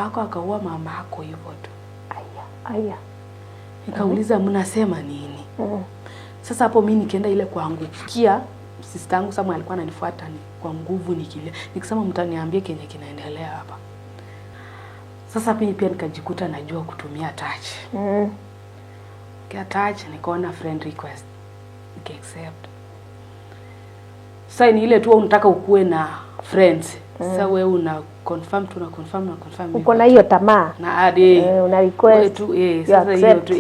Wako akaua mama yako hivyo tu. Aya, aya. Nikauliza, "Mnasema nini?" Sasa hapo mi nikienda ile kuangukia sister yangu Samuel alikuwa ananifuata ni kwa nguvu nikilia. Nikisema, "Mtaniambia kenye kinaendelea hapa." Sasa mimi pia nikajikuta najua kutumia touch. Kia touch, nikaona friend request. Nika accept. Sasa ni ile tu unataka ukuwe na friends. Sasa wewe una confirm tu, una confirm, una confirm. Uko na hiyo tamaa. Na hadi Una request. wewe tu You sasa hiyo accept. tu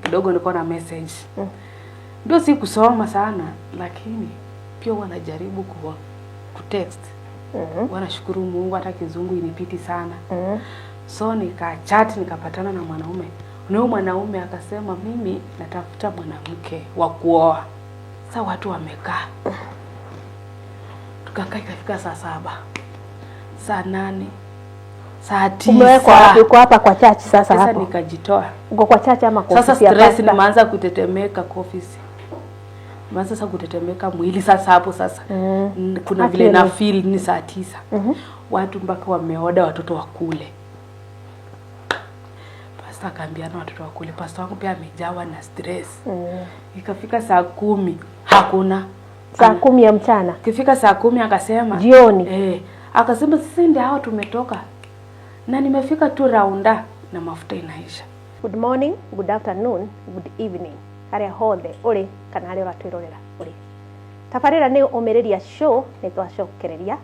kidogo nilikuwa na message. Ndio si kusoma sana, lakini pia huwa najaribu kutext. Huwa nashukuru Mungu hata Kizungu inipiti sana. So nikachat, nikapatana na mwanaume. Na huyo mwanaume akasema, "Mimi natafuta mwanamke wa kuoa." Sasa watu wamekaa. Tukakaa, ikafika saa 7, saa 8, saa 9. Umewekwa wapi? Uko hapa kwa church sasa Sasa hapo? Nikajitoa. Uko kwa church ama kwa Sasa ofisi ya stress, pastor? nimeanza kutetemeka kwa ofisi. Nimeanza sasa kutetemeka mwili sasa hapo sasa. Kuna vile Actually. Na feel ni saa 9. Watu mpaka wameoda watoto wakule. Pastor akaambiana watoto wakule. Pastor wangu pia amejawa na stress. Ikafika saa 10, hakuna. Saa 10 ya mchana? Ikifika saa 10 akasema Jioni. Eh, akasema, "Sisi ndio hao tumetoka. Na nimefika tu raunda na mafuta inaisha." Good morning, good afternoon, good evening. Harĩa hothe ũrĩ kana harĩa ũratwĩrorera ũrĩ. Tabarĩra nĩ Ũmĩrĩria Show, nĩ twacokereria.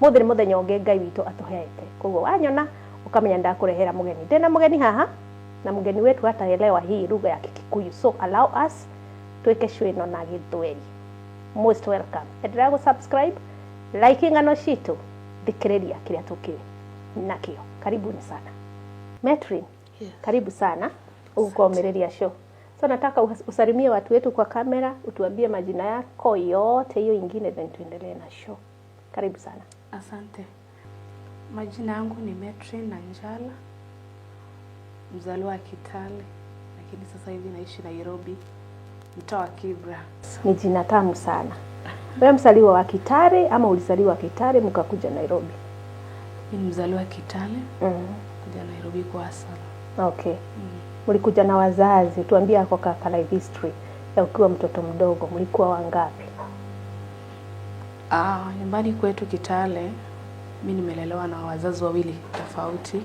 Mũthĩ nĩ mũthenya ũngĩ Ngai witũ atũhete. Koguo wanyona ũkamenya ndakũrehera mũgeni. Ndĩna mũgeni haha na mũgeni wetu hataelewa hii lugha ya Kikikuyu. So allow us twĩke show ĩno na Gĩthweri. Most welcome. Endelea gũ subscribe, like ng'ano citũ, thikĩrĩria kĩrĩa tũkĩ nakĩo. Karibuni sana. Metrin, Yes. karibu sana huku kwa Ũmĩrĩria Show. So nataka usalimie watu wetu kwa kamera, utuambie majina yako yote hiyo ingine, then tuendelee na show. Karibu sana. Asante. Majina yangu ni Metrin Nanjala, mzaliwa wa Kitale, lakini sasa hivi naishi Nairobi, mtaa wa Kibra. Ni jina tamu sana. Wewe mzaliwa wa Kitale ama ulizaliwa Kitale mkakuja Nairobi? Mimi ni mzaliwa wa Kitale, kuja Nairobi kwa asala. Okay. Mlikuja na wazazi, tuambie ako ka life history ya ukiwa mtoto mdogo, mlikuwa wangapi? Ah, nyumbani kwetu Kitale, mi nimelelewa na wazazi wawili tofauti.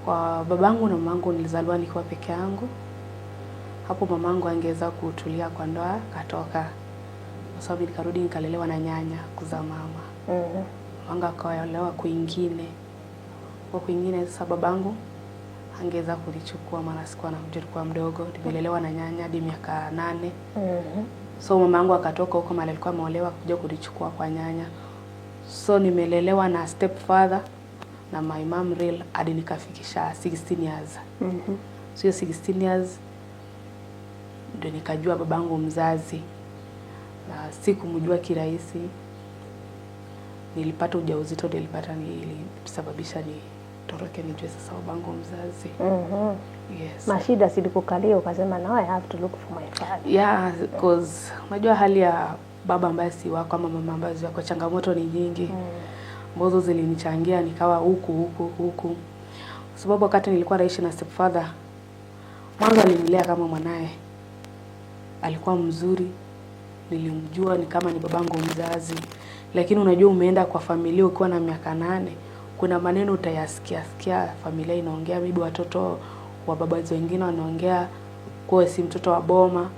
Kwa babangu na mamangu nilizaliwa nikiwa peke yangu. Hapo mamangu angeweza kutulia kwa ndoa, katoka. Kwa sababu nikarudi nikalelewa na nyanya kuzaa mama. Mamangu akaolewa kwingine. Kwa kwingine sasa babangu angeweza kunichukua maana sikuwa namjua, nilikuwa mdogo. Nimelelewa na nyanya hadi miaka 8. So mamangu akatoka huko mahali alikuwa ameolewa kuja kunichukua kwa nyanya. So nimelelewa na stepfather na my mom real hadi nikafikisha 16 years. So hiyo 16 years ndio nikajua babangu mzazi, na sikumjua kirahisi. Nilipata ujauzito ndio nilipata ilisababisha nitoroke nijue sasa babangu mzazi. Yes. Mashida zilikukalia ukasema, "Now I have to look for my father." Yeah, 'cause unajua hali ya baba ambaye si wako ama mama ambaye si wako, changamoto ni nyingi ambazo zilinichangia nikawa huku huku huku, kwa sababu wakati nilikuwa naishi na stepfather, mwanzo alinilea kama mwanaye, alikuwa mzuri, nilimjua ni kama ni babangu mzazi, lakini unajua umeenda kwa familia ukiwa na miaka 8, kuna maneno utayasikia sikia, familia inaongea, maybe watoto wa babazi wengine wanaongea kuwa si mtoto wa boma,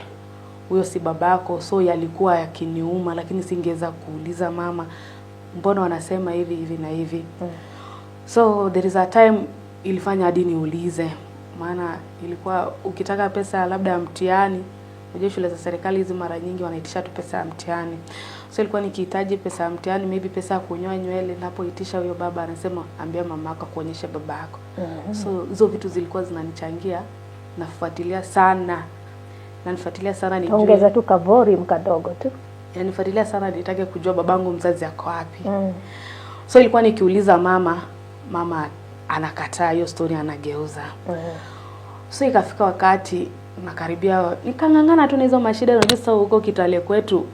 huyo si babako. So yalikuwa yakiniuma, lakini singeweza kuuliza mama, mbona wanasema hivi hivi na hivi. So there is a time ilifanya hadi niulize, maana ilikuwa ukitaka pesa labda ya mtihani, unajua shule za serikali hizi mara nyingi wanaitisha tu pesa ya mtihani. So ilikuwa nikihitaji pesa ya mtihani, maybe pesa ya kunyoa nywele, napoitisha huyo baba anasema, "Ambia mama yako akuonyeshe baba yako." So hizo vitu zilikuwa zinanichangia, nafuatilia sana, nanifuatilia sana nijue, Ongeza tu ka volume kadogo tu. Nanifuatilia sana nitake kujua babangu mzazi ako wapi. So ilikuwa nikiuliza mama, mama anakataa hiyo story, anageuza. So ikafika wakati nakaribia, nikang'ang'ana tu na hizo mashida. Unajua sasa huko Kitale kwetu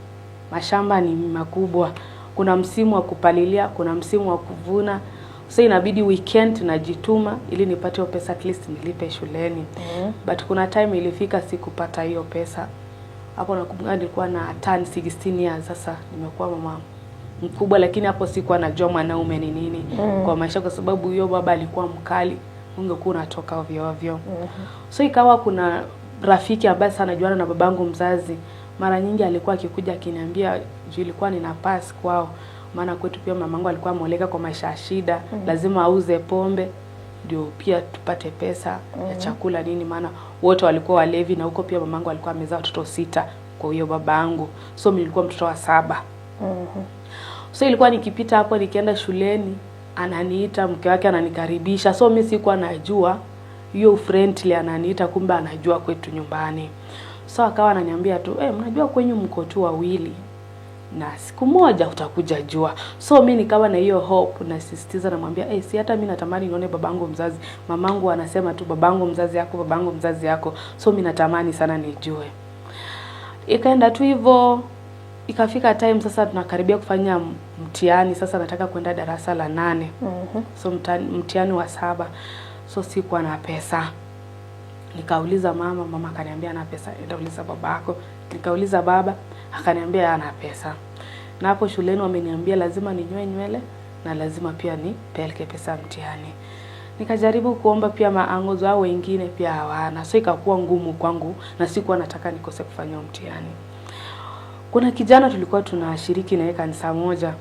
mashamba ni makubwa, kuna msimu wa kupalilia, kuna msimu wa kuvuna. So inabidi weekend najituma ili nipate hiyo pesa at least nilipe shuleni. But kuna time ilifika sikupata hiyo pesa. Hapo nakumbuka nilikuwa na turn 16 years, sasa nimekuwa mama mkubwa, lakini hapo sikuwa najua mwanaume ni nini kwa maisha, kwa sababu huyo baba alikuwa mkali, ungekuwa unatoka ovyo ovyo. So ikawa kuna rafiki ambaye sana najuana na babangu mzazi, mara nyingi alikuwa akikuja akiniambia juu ilikuwa nina pass kwao, maana kwetu pia mamangu alikuwa ameoleka kwa maisha ya shida, lazima auze pombe ndio pia tupate pesa ya chakula nini, maana wote walikuwa walevi, na huko pia mamangu alikuwa amezaa watoto 6 kwa huyo babangu, so mimi nilikuwa mtoto wa 7. So ilikuwa nikipita hapo nikienda shuleni, ananiita, mke wake ananikaribisha. So mimi sikuwa najua hiyo friendly ananiita, kumbe anajua kwetu nyumbani. So akawa ananiambia tu, mnajua kwenyu mko tu wawili na siku moja utakuja jua. So mi nikawa na hiyo hope, nasisitiza, namwambia si hata mi natamani nione babangu mzazi. Mamangu anasema tu babangu mzazi yako, babangu mzazi yako. So mi natamani sana nijue. Ikaenda tu hivyo, ikafika time sasa tunakaribia kufanya mtihani, sasa nataka kwenda darasa la 8. So mtihani wa 7. So sikuwa na pesa. Nikauliza mama, mama akaniambia ana pesa. Nikauliza babako, nikauliza baba, akaniambia ana pesa. Na hapo shuleni wameniambia lazima ninyoe nywele na lazima pia nipeleke pesa mtihani. Nikajaribu kuomba pia maangozo hao wengine pia hawana. So ikakuwa ngumu kwangu na sikuwa nataka nikose kufanya mtihani. Kuna kijana tulikuwa tunashiriki naye kanisa moja,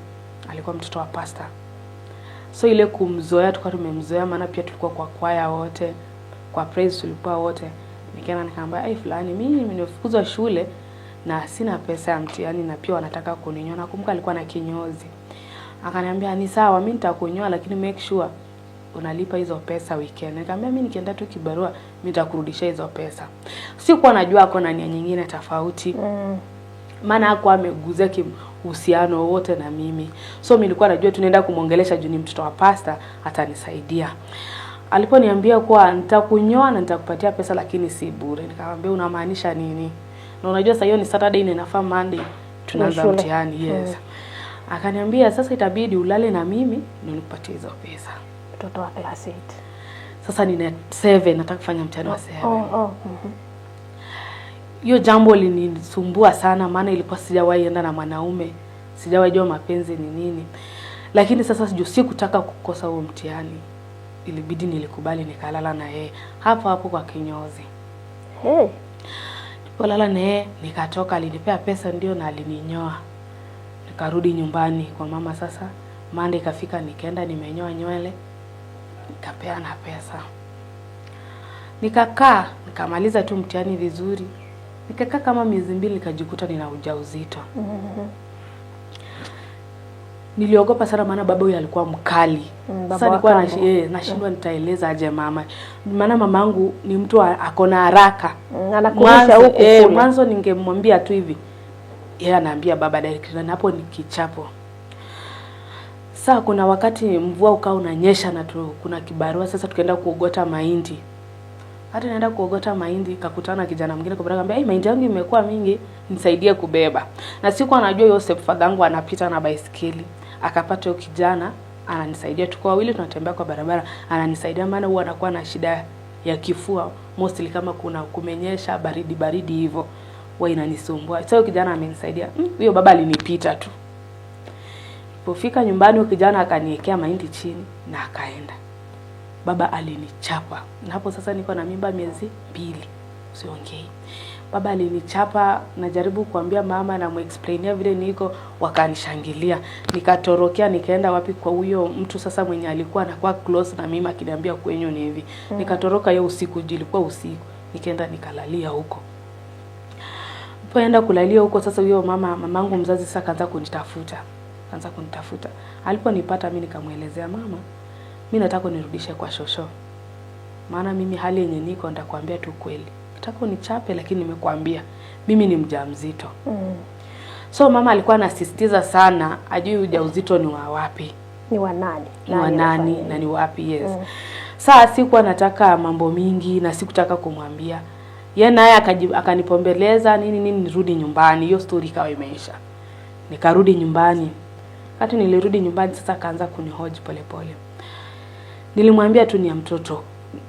alikuwa mtoto wa pastor. So ile kumzoea, tulikuwa tumemzoea, maana pia tulikuwa kwa kwaya wote, kwa praise tulikuwa wote. Nikaenda nikamwambia, "Ai fulani, mimi nimefukuzwa shule na sina pesa ya mtihani na pia wanataka kuninyoa." Nakumbuka alikuwa na kinyozi. Akaniambia, "Ni sawa, mimi nitakunyoa lakini make sure unalipa hizo pesa weekend." Nikamwambia, "Mimi nikienda tu kibarua mimi nitakurudishia hizo pesa." Sikuwa najua ako na nia nyingine tofauti. Maana hakuwa ameguzia uhusiano wote na mimi. So mimi nilikuwa najua tunaenda kumuongelesha juu ni mtoto wa pastor, atanisaidia. Aliponiambia kuwa nitakunyoa na nitakupatia pesa lakini si bure. Nikamwambia, "Unamaanisha nini?" Na unajua sasa hiyo ni Saturday na inafaa Monday tunaanza mtihani, yes. Akaniambia sasa itabidi ulale na mimi ndio nikupatie hizo pesa. Mtoto wa class 8. Sasa nina 7, nataka kufanya mtihani wa 7. Hiyo jambo linisumbua sana, maana ilikuwa sijawahi enda na mwanaume, sijawahi jua mapenzi ni nini. Lakini sasa sijui, sikutaka kukosa huo mtihani. Ilibidi nilikubali, nikalala na yeye hapo hapo kwa kinyozi. Hey. Nilipolala na yeye nikatoka, alinipea pesa ndio na alininyoa. Nikarudi nyumbani kwa mama sasa. Monday ikafika, nikaenda nimenyoa nywele, nikapeana pesa. Nikakaa, nikamaliza tu mtihani vizuri. Nikakaa kama miezi 2, nikajikuta nina ujauzito. Niliogopa sana maana baba huyu alikuwa mkali. Baba Sasa nilikuwa wa kambo. nashindwa nitaeleza aje mama. Maana mamangu ni mtu ako na haraka. Anakurusha huku kule. Mwanzo ningemwambia tu hivi. Yeye anaambia baba direct na hapo ni kichapo. Sasa kuna wakati mvua ukawa unanyesha na kuna kibarua, sasa tukaenda kuogota mahindi. Hata naenda kuogota mahindi, kakutana kijana mwingine kwa barabara, akamwambia, "Hey, mahindi yangu imekuwa mingi, nisaidie kubeba." Na sikuwa najua hiyo stepfather yangu anapita na baisikeli. Akapata huyo kijana ananisaidia, tuko wawili tunatembea kwa barabara, ananisaidia maana huwa anakuwa na shida ya kifua mostly kama kuna kumenyesha baridi baridi hivyo huwa inanisumbua. Sasa huyo kijana amenisaidia. Huyo baba alinipita tu. Nilipofika nyumbani huyo kijana akaniwekea mahindi chini na akaenda. Baba alinichapa. Na hapo sasa niko na mimba miezi 2. Siongei. Baba alinichapa, najaribu kuambia mama na muexplainia vile niko, wakanishangilia. Nikatorokea nikaenda wapi kwa huyo mtu sasa mwenye alikuwa anakuwa close na mimi akiniambia kwenyu ni hivi. Nikatoroka hiyo usiku, ilikuwa usiku. Nikaenda nikalalia huko. Nilipoenda kulalia huko sasa huyo mamangu mzazi sasa akaanza kunitafuta. Akaanza kunitafuta. Aliponipata mimi nikamuelezea mama, mimi nataka unirudishe kwa shosho. Maana mimi hali yenye niko nitakwambia tu kweli. Nataka unichape lakini nimekuambia mimi ni mjamzito. So mama alikuwa anasisitiza sana ajui ujauzito ni wa wapi. Ni wa nani? Ni wa Nani nani anafanya na ni wapi, yes. Sasa sikuwa nataka mambo mingi na sikutaka kumwambia. Yeye naye akanipombeleza nini nini nirudi nyumbani. Hiyo story ikawa imeisha. Nikarudi nyumbani. Wakati nilirudi nyumbani sasa akaanza kunihoji pole pole. Nilimwambia tu ni ya mtoto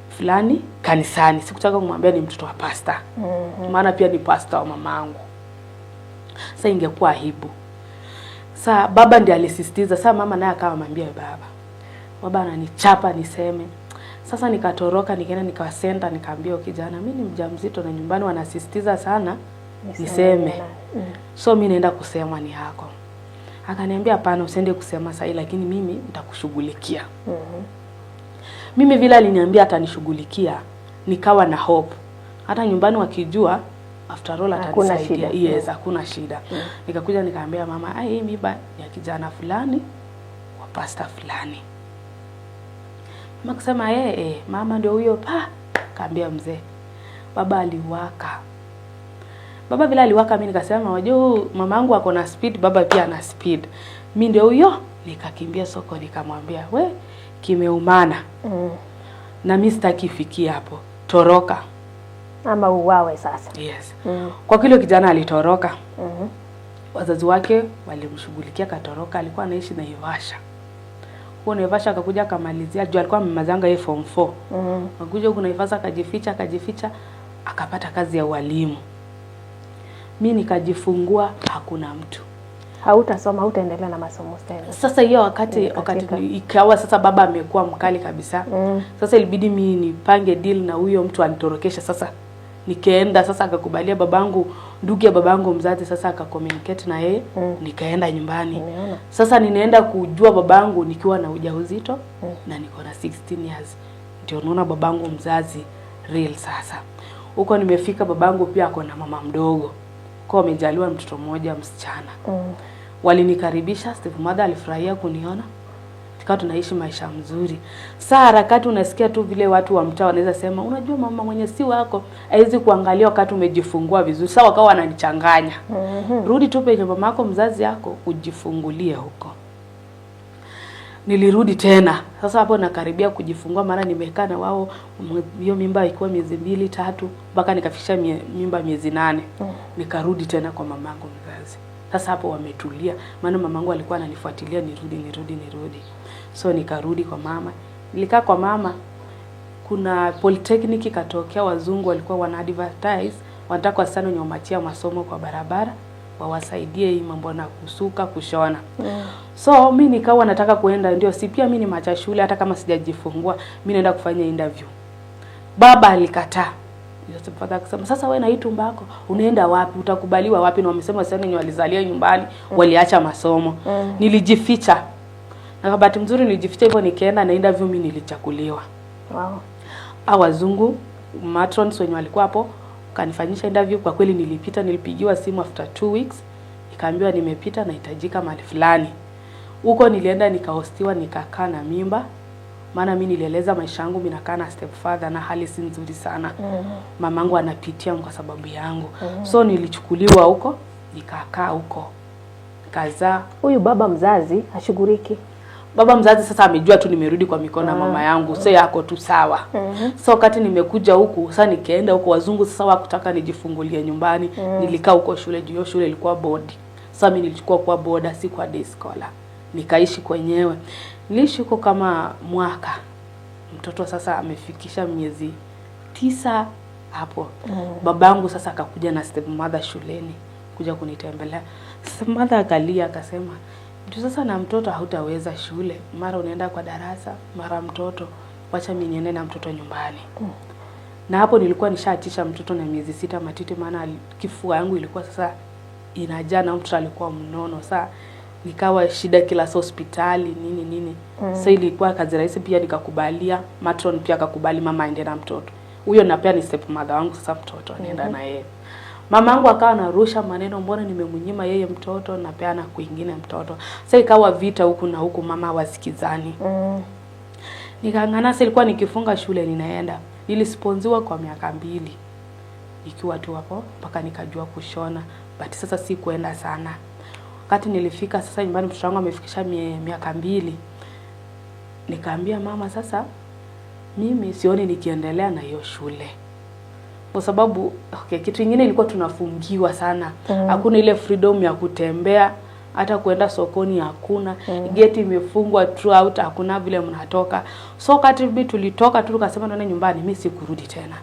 fulani kanisani, sikutaka kumwambia ni mtoto wa pasta, maana pia ni pasta wa mamangu. Sasa ingekuwa aibu. Sa baba ndiye alisisitiza. Sa mama naye akawa amwambia baba, baba ananichapa niseme. Sasa nikatoroka nikaenda nikawasenda, nikaambia huyo kijana mi ni mjamzito na nyumbani wanasisitiza sana niseme, so mi naenda kusema ni yako. Akaniambia hapana, usiende kusema sahi, lakini mimi nitakushughulikia. Mimi vile aliniambia atanishughulikia, nikawa na hope hata nyumbani wakijua, after all Hakuna atanisaidia. shida. Yes, hakuna shida. Nikakuja nikaambia mama, ai, hii mimba ya kijana fulani wa pasta fulani. Mama kusema mama ndio huyo pa. Kaambia mzee, baba aliwaka. Baba vile aliwaka, mimi nikasema wajua, huyu mamangu ako na speed, baba pia ana speed. Mi ndio huyo, nikakimbia soko nikamwambia, we, kimeumana na mi sitaki ifikie hapo, toroka. Ama uwawe sasa. Yes. Kwa kile kijana alitoroka. Wazazi wake walimshughulikia, katoroka. Alikuwa anaishi Naivasha. Huko Naivasha akakuja akamalizia, juu alikuwa amemalizanga yeye form 4. Akakuja huku Naivasha akajificha, akajificha, akapata kazi ya ualimu. Mi nikajifungua, hakuna mtu. Hautasoma, hautaendelea na masomo tena. Sasa hiyo wakati wakati ikawa sasa baba amekuwa mkali kabisa. Sasa ilibidi mi nipange deal na huyo mtu anitorokesha. Sasa nikaenda sasa, akakubalia babangu, ndugu ya babangu mzazi, sasa akacommunicate na yeye, nikaenda nyumbani. Umeona? Sasa ninaenda kujua babangu nikiwa na ujauzito na niko na 16 years, ndio naona babangu mzazi real. Sasa huko nimefika, babangu pia ako na mama mdogo, kwa wamejaliwa mtoto mmoja msichana. Walinikaribisha, step mother alifurahia kuniona, tukawa tunaishi maisha mzuri. Saa harakati unasikia tu vile watu wa mtaa wanaweza sema, unajua mama mwenye si wako hawezi kuangalia wakati umejifungua vizuri. Sasa wakawa wananichanganya, rudi tu penye mamako mzazi yako ujifungulie huko. Nilirudi tena sasa, hapo nakaribia kujifungua, maana nimekaa na wao hiyo mimba ikiwa miezi 2 3, mpaka nikafikisha mimba miezi 8. Nikarudi tena kwa mamangu mzazi. Sasa hapo wametulia, maana mamangu alikuwa ananifuatilia nirudi, nirudi, nirudi. So nikarudi kwa mama, nilikaa kwa mama. Kuna polytechnic ikatokea, wazungu walikuwa wana advertise, wanataka wasichana wenye wameachia masomo kwa barabara wawasaidie hii mambo na kusuka, kushona. So mi nikawa nataka kuenda, ndio si pia mi ni macha shule, hata kama sijajifungua mi naenda kufanya interview. Baba alikataa. Joseph father akasema, sasa wewe na hii tumbo yako unaenda wapi? Utakubaliwa wapi? Na wamesema wasichana wenye walizalia nyumbani waliacha masomo. Nilijificha. Na kwa bahati mzuri nilijificha hivyo, nikaenda na interview, mimi nilichaguliwa. Hao wazungu matrons wenye walikuwa hapo kanifanyisha interview. Kwa kweli nilipita, nilipigiwa simu after 2 weeks nikaambiwa nimepita, nahitajika mahali fulani. Huko nilienda nikahostiwa, nikakaa na mimba, maana mi nilieleza maisha yangu, mi nakaa na stepfather na hali si nzuri sana, mamangu anapitia kwa sababu yangu. So nilichukuliwa huko nikakaa huko nikazaa. Huyu baba mzazi hashughuliki. Baba mzazi sasa amejua tu nimerudi kwa mikono ya mama yangu, so yako tu sawa. So wakati nimekuja huku sasa, nikaenda huko, wazungu sasa wakutaka nijifungulie nyumbani. Nilikaa huko shule, juu hiyo shule ilikuwa board. Sasa mimi nilichukua kwa boarder, si kwa day scholar, nikaishi kwenyewe. Niliishi huko kama mwaka, mtoto sasa amefikisha miezi 9 hapo. Babangu sasa akakuja na stepmother shuleni kuja kunitembelea. Stepmother akalia akasema, juu sasa na mtoto hautaweza shule, mara unaenda kwa darasa, mara mtoto, wacha mimi niende na mtoto nyumbani. Na hapo nilikuwa nishaachisha mtoto na miezi 6 matiti, maana kifua yangu ilikuwa sasa inajaa na mtoto alikuwa mnono. Saa nikawa shida kila saa hospitali nini nini. Sasa ilikuwa kazi rahisi pia, nikakubalia, matron pia akakubali mama aende na mtoto huyo, na pia ni stepmother wangu, sasa mtoto anaenda na yeye. Mamangu akawa anarusha maneno, mbona nimemnyima yeye mtoto napeana kwingine mtoto. Sasa ikawa vita huku na huku, mama wasikizani. Nikang'ana. Sasa ilikuwa nikifunga shule ninaenda. Nilisponsiwa kwa miaka 2 nikiwa tu hapo mpaka nikajua kushona, but sasa si kuenda sana. Wakati nilifika sasa nyumbani, mtoto wangu amefikisha miaka 2, nikaambia mama, sasa mimi sioni nikiendelea na hiyo shule kwa sababu okay, kitu ingine ilikuwa tunafungiwa sana, hakuna ile freedom ya kutembea. Hata kuenda sokoni hakuna. Geti imefungwa throughout, hakuna vile mnatoka. So wakati mimi tulitoka tu tukasema tuende nyumbani, mimi sikurudi tena,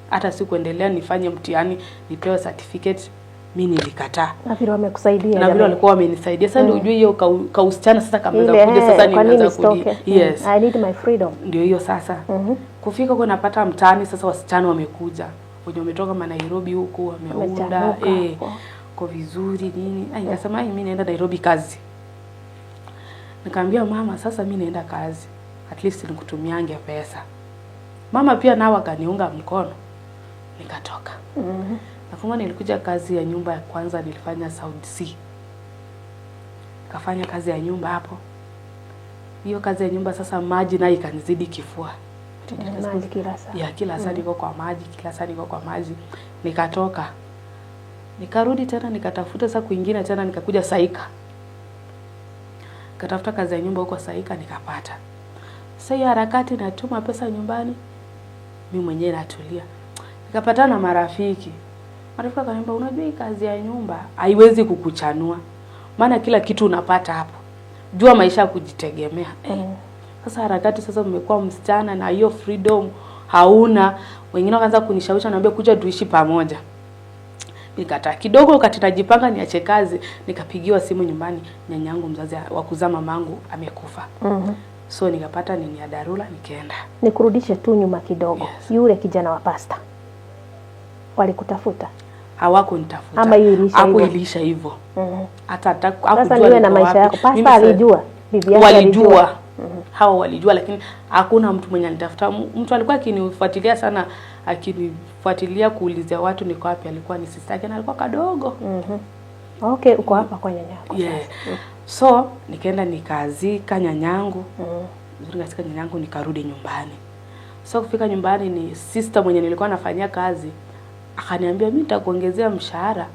hata sikuendelea nifanye mtihani nipewe certificate, mi nilikataa. Na vile wamekusaidia Na vile jamani. walikuwa wamenisaidia sasa, ndio ujue hiyo kausichana sasa kameanza Ile, kuja sasa, kwa nini nimeanza kudi nisitoke? yes. I need my freedom. Ndio hiyo sasa. Kufika huko napata mtaani sasa, wasichana wamekuja wenye wametoka ma Nairobi huku wameunda Wamechanuka hapo. ko vizuri nini. Ai, nikasema ai, mimi naenda Nairobi kazi. Nikaambia mama, sasa mimi naenda kazi, at least nikutumiange pesa. Mama pia nao akaniunga mkono, nikatoka. Nakumbuka nilikuja kazi ya nyumba ya kwanza nilifanya South C. Nikafanya kazi ya nyumba hapo. Hiyo kazi ya nyumba sasa maji nayo ikanizidi kifua. Maji kila saa. Ya kila saa niko kwa maji, kila saa niko kwa maji. Nikatoka. Nikarudi tena nikatafuta sasa kwingine tena, nikakuja Saika. Nikatafuta kazi ya nyumba huko Saika nikapata. Sasa hiyo harakati natuma pesa nyumbani, mimi mwenyewe natulia. Nikapatana na marafiki. Marafiki wakaniambia, unajua hii kazi ya nyumba haiwezi kukuchanua, maana kila kitu unapata hapo. Jua maisha ya kujitegemea. Sasa harakati sasa umekuwa msichana na hiyo freedom hauna. Wengine wakaanza kunishawishi, wanaambia kuja tuishi pamoja. Nikataa kidogo, wakati najipanga niache kazi, nikapigiwa simu nyumbani, nyanyangu mzazi wa kuzaa mamangu amekufa. So nikapata nini ya dharura, nikaenda. Nikurudishe tu nyuma kidogo. Yes. Yule kijana wa pasta walikutafuta? Hawakunitafuta. Ama hiyo iliisha Hapo hivyo? iliisha hivyo. Hata Sasa hakujua niwe na niko maisha wapi. yako. Pasta Mimi sasa- alijua, bibi yake alijua. Walijua. Hawa walijua, lakini hakuna mtu mwenye alitafuta. Mtu alikuwa akinifuatilia sana, akinifuatilia kuulizia watu niko wapi, alikuwa ni sister yake na alikuwa kadogo. Okay, uko hapa kwa nyanya yako. Yeah. So nikaenda nikazika nyanyangu. Nzuri, nikazika nyanyangu nikarudi nyumbani. So kufika nyumbani ni sister mwenye nilikuwa nafanyia kazi akaniambia, mimi nitakuongezea mshahara,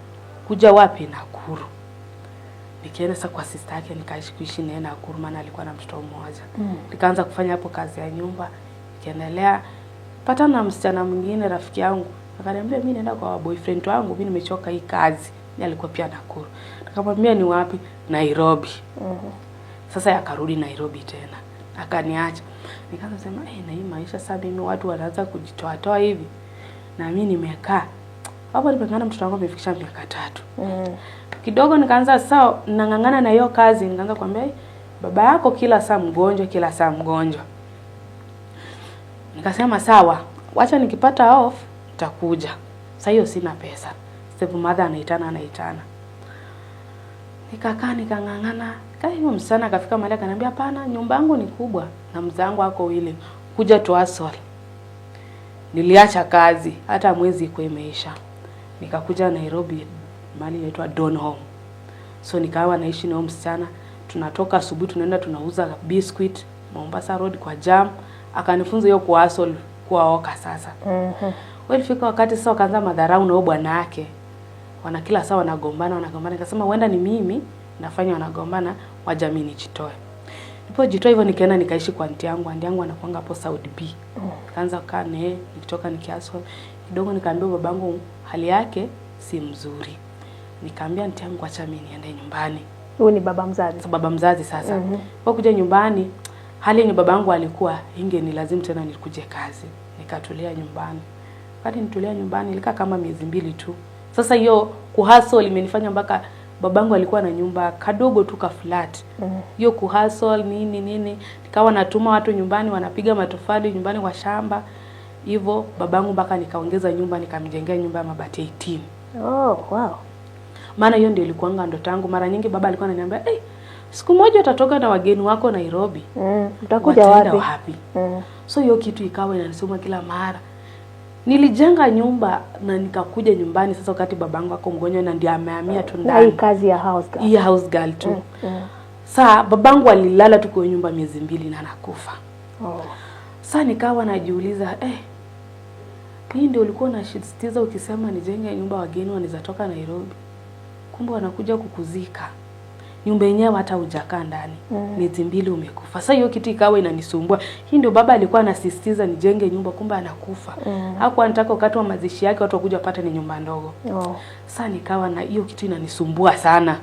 kuja wapi? Nakuru. Nikaenda sasa kwa sister yake nikaishi kuishi naye Nakuru, maana alikuwa na mtoto mmoja. Nikaanza kufanya hapo kazi ya nyumba, nikaendelea patana na msichana mwingine rafiki yangu, akaniambia mimi naenda kwa boyfriend wangu, mimi nimechoka hii kazi. Yeye alikuwa pia Nakuru. Nikamwambia ni wapi? Nairobi. Sasa yakarudi Nairobi tena, akaniacha. Nikaanza kusema na hii maisha sasa, mimi watu wanaanza kujitoa toa hivi na mimi nimekaa hapo, nimeng'ang'ana, mtoto wangu amefikisha miaka 3. Kidogo nikaanza sasa nang'ang'ana na hiyo kazi, nikaanza kuambia baba yako kila saa mgonjwa, kila saa mgonjwa. Nikasema sawa, wacha nikipata off nitakuja. Sasa hiyo sina pesa. Step mother anaitana anaitana. Nikakaa nikang'ang'ana. Kaa hiyo msichana akafika mahali akaniambia hapana, nyumba yangu ni kubwa na mzee wangu ako wili. Kuja tu hustle. Niliacha kazi hata mwezi iko imeisha. Nikakuja Nairobi mahali inaitwa Donholm. So nikawa naishi na huyo msichana, tunatoka asubuhi tunaenda tunauza biscuit Mombasa Road kwa jam. Akanifunza hiyo kwa hustle kuwaoka sasa. Wewe ilifika wakati sasa wakaanza madharau na huyo bwana yake. Wana kila saa wanagombana wanagombana. Nikasema huenda ni mimi nafanya wanagombana, wacha mimi nijitoe. Nilipojitoa hivyo nikaenda nikaishi kwa aunti yangu. Aunti yangu anakuanga hapo Saudi B. Nikaanza kukaa naye, nikitoka nikiaswa kidogo nikaambiwa babangu hali yake si mzuri. Nikaambia aunti yangu acha mimi niende nyumbani. Huyu ni baba mzazi. Sasa baba mzazi sasa. Kwa kuja nyumbani hali yenye babangu alikuwa inge ni lazima tena nikuje kazi. Nikatulia nyumbani. Wakati nitulia nyumbani nilikaa kama miezi 2 tu. Sasa hiyo kuhustle imenifanya mpaka babangu alikuwa na nyumba kadogo tu ka flat. Hiyo kuhustle nini nini, nikawa natuma watu nyumbani wanapiga matofali nyumbani kwa shamba. Hivyo babangu mpaka nikaongeza nyumba, nikamjengea nyumba ya mabati 18. Oh, wow. Maana hiyo ndio ilikuanga ndoto yangu. Mara nyingi baba alikuwa ananiambia, siku moja utatoka na wageni wako Nairobi. Utakuja Wataenda wapi? wapi? So hiyo kitu ikawa inanisoma kila mara. Nilijenga nyumba na nikakuja nyumbani sasa wakati babangu ako mgonjwa na ndiye amehamia tu Na ndani. hii kazi ya house girl. Hii house girl tu. Saa babangu alilala tu kwa nyumba miezi 2 na anakufa. Saa nikawa najiuliza, hii ndio ulikuwa unasisitiza ukisema nijenge nyumba wageni wanaweza toka Nairobi. Kumbe wanakuja kukuzika. Nyumba yenyewe hata hujakaa ndani. Miezi 2 umekufa. Sasa hiyo kitu ikawa inanisumbua. Hii ndio baba alikuwa anasisitiza nijenge nyumba, kumbe anakufa. Hakuwa anataka wakati wa mazishi yake watu wakuja wapate ni nyumba ndogo. Sasa nikawa na hiyo kitu inanisumbua sana.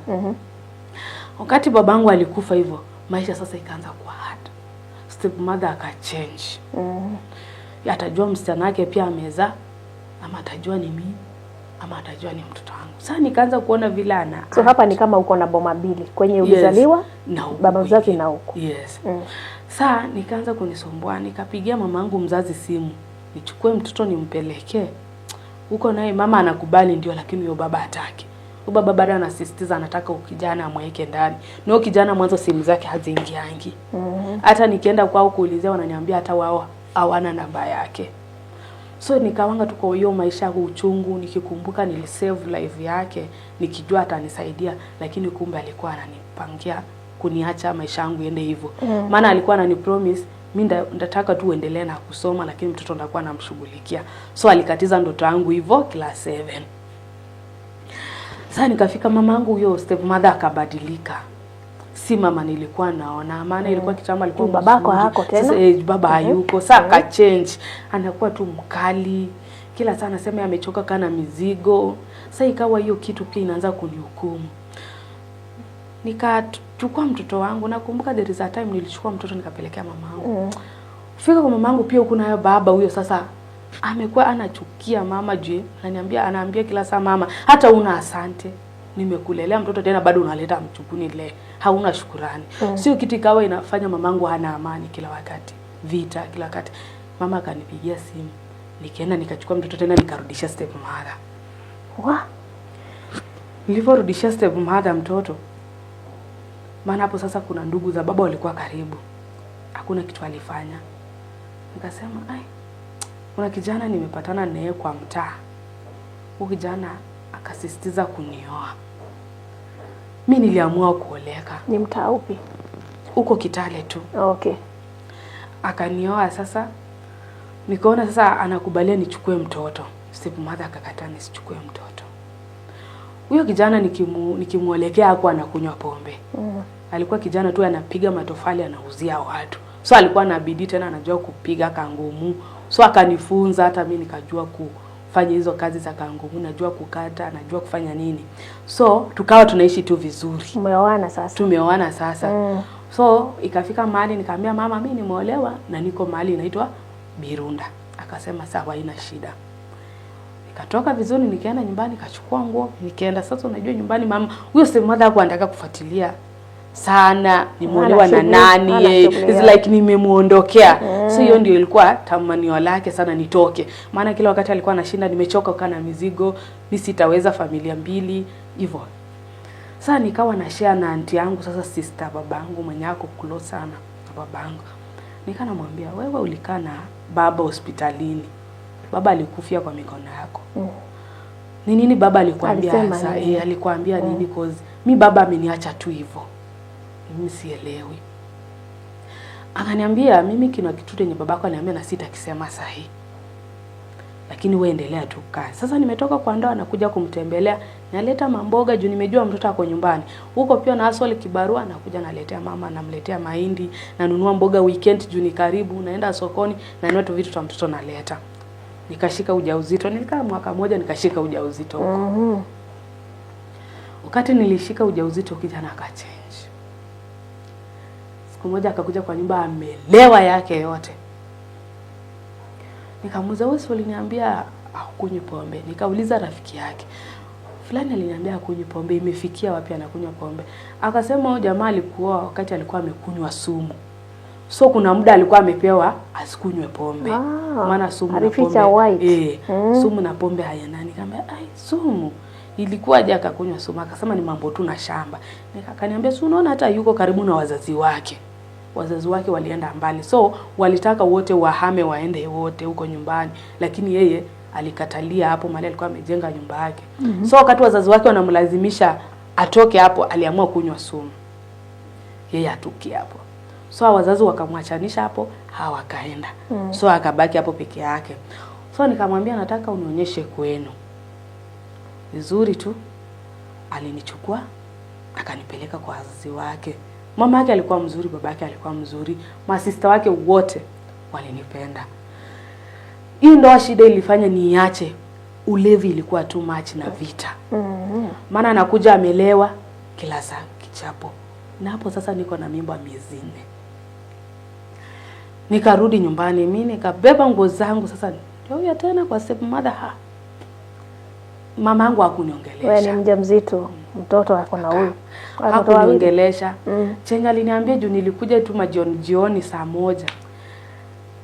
Wakati babangu alikufa hivyo, maisha sasa ikaanza kuwa hard. Stepmother akachange. Atajua msichana wake pia amezaa, ama atajua ni mimi, ama atajua ni mtoto wangu. Sasa nikaanza kuona vile ana So hapa ni kama uko na boma mbili, kwenye ulizaliwa na huku baba mzazi kwingine. na huku. Yes. Saa nikaanza kunisumbua, nikapigia mamangu mzazi simu, nichukue mtoto nimpelekee huko, naye mama anakubali ndio, lakini huyo baba hataki. Huyo baba bado anasisitiza anataka ukijana amweke ndani, na huyo kijana mwanzo simu zake haziingiangi. Hata nikienda kwao kuulizia, wananiambia hata wao hawana namba yake. So nikawanga tu kwa hiyo maisha ya uchungu, nikikumbuka nilisave life yake nikijua atanisaidia, lakini kumbe alikuwa ananipangia kuniacha maisha yangu iende hivyo. Maana alikuwa ananipromise mi ndataka tu uendelee na kusoma, lakini mtoto ndakuwa namshughulikia. So alikatiza ndoto yangu hivyo class 7. Sasa nikafika mamangu huyo stepmother akabadilika. Si mama nilikuwa naona, maana ilikuwa kitambo alikuwa Juu babako mzuri. hako tena. Sasa, baba hayuko. Sasa akachange. Anakuwa tu mkali. Kila saa anasema amechoka kana mizigo. Sasa ikawa hiyo kitu pia inaanza kunihukumu. Nikachukua mtoto wangu, nakumbuka there is a time nilichukua mtoto nikapelekea mamangu. Fika kwa mamangu pia huku nayo baba huyo sasa amekuwa anachukia mama juu ananiambia, anaambia kila saa mama, hata una asante, nimekulelea mtoto tena bado unaleta mchukuni le, hauna shukurani. Sio kitu ikawa inafanya mamangu hana amani kila wakati, vita kila wakati. Mama akanipigia simu, nikaenda nikachukua mtoto tena nikarudisha step mother. Wa? Nilivyorudishia step mother mtoto, maana hapo sasa kuna ndugu za baba walikuwa karibu, hakuna kitu alifanya. Nikasema ai, kuna kijana nimepatana naye kwa mtaa, huyu kijana akasisitiza kunioa. Mi niliamua kuoleka Ni mtaa upi? huko Kitale tu, Okay. akanioa. Sasa nikaona sasa anakubalia nichukue mtoto. Stepmother akakataa nisichukue mtoto. Huyo kijana nikimuelekea hakuwa anakunywa pombe. Alikuwa kijana tu anapiga matofali anauzia watu. So alikuwa na bidii tena anajua kupiga kangumu. So akanifunza hata mi nikajua kufanya hizo kazi za kangumu, najua kukata, najua kufanya nini. So tukawa tunaishi tu vizuri. Umeoana sasa. Tumeoana sasa. So ikafika mahali nikaambia mama, mi nimeolewa na niko mahali inaitwa Birunda. Akasema sawa, haina shida. Nikatoka vizuri nikaenda nyumbani nikachukua nguo nikaenda. Sasa unajua nyumbani mama huyo stepmother hakuwa anataka kufuatilia sana nimeolewa na shughuli, nani, hana shughuli it's yake. like nimemuondokea. So hiyo ndio ilikuwa tamanio lake sana nitoke, maana kila wakati alikuwa anashinda nimechoka kukaa na mizigo, mi sitaweza familia mbili hivyo. Sasa nikawa na share na aunti yangu, sasa sister babangu mwenye ako close sana na babangu. Nika namwambia wewe ulikaa na baba hospitalini, baba alikufia kwa mikono yako. Ni nini baba alikuambia Alisema hasa? nini? Eh, alikuambia nini? Cause mi baba ameniacha tu hivyo, mimi sielewi. Akaniambia mimi kina kitu chenye babako aliniambia na sitakisema sahi, lakini wewe endelea tu kukaa. Sasa nimetoka kwa ndoa nakuja kumtembelea, naleta mamboga juu nimejua mtoto ako nyumbani. Huko pia na hustle kibarua, nakuja naletea mama, namletea mahindi, nanunua mboga weekend juu ni karibu, naenda sokoni, nanunua tu vitu vya mtoto naleta. Nikashika ujauzito, nilikaa mwaka moja nikashika ujauzito huko. Wakati nilishika ujauzito kijana akachange. Siku moja akakuja kwa nyumba amelewa yake yote. Nikamuuliza, wewe si uliniambia hakunywi pombe? Nikauliza rafiki yake fulani aliniambia hakunywi pombe, imefikia wapi anakunywa pombe? Akasema huyo jamaa alikuwa wakati alikuwa amekunywa sumu, so kuna muda alikuwa amepewa asikunywe pombe. Ah, Maana sumu na alificha pombe white. Sumu na pombe hayanani. Nikamwambia ai, sumu ilikuwaje akakunywa sumu? Akasema ni mambo tu na shamba. Akaniambia si unaona hata yuko karibu na wazazi wake, wazazi wake walienda mbali, so walitaka wote wahame waende wote huko nyumbani, lakini yeye alikatalia hapo mahali alikuwa amejenga nyumba yake. So wakati wazazi wake wanamlazimisha atoke hapo, aliamua kunywa sumu, yeye atukie hapo. So wazazi wakamwachanisha hapo, hawakaenda. So akabaki hapo peke yake. So nikamwambia nataka unionyeshe kwenu vizuri tu. Alinichukua akanipeleka kwa wazazi wake. Mama yake alikuwa mzuri, baba yake alikuwa mzuri, masista wake wote walinipenda. Hii ndoa shida ilifanya niache ulevi, ilikuwa too much na vita. Maana anakuja amelewa kila saa kichapo, Na hapo sasa niko na mimba miezi 4. Nikarudi nyumbani, mi nikabeba nguo zangu sasa ndio huyo tena kwa step mother. Ha. Mama yangu Wewe ni hakuniongelesha. mjamzito, mtoto ako na huyu. Watoto wawili. Hakuniongelesha. Chenye aliniambia juu nilikuja tu majioni jioni saa 1.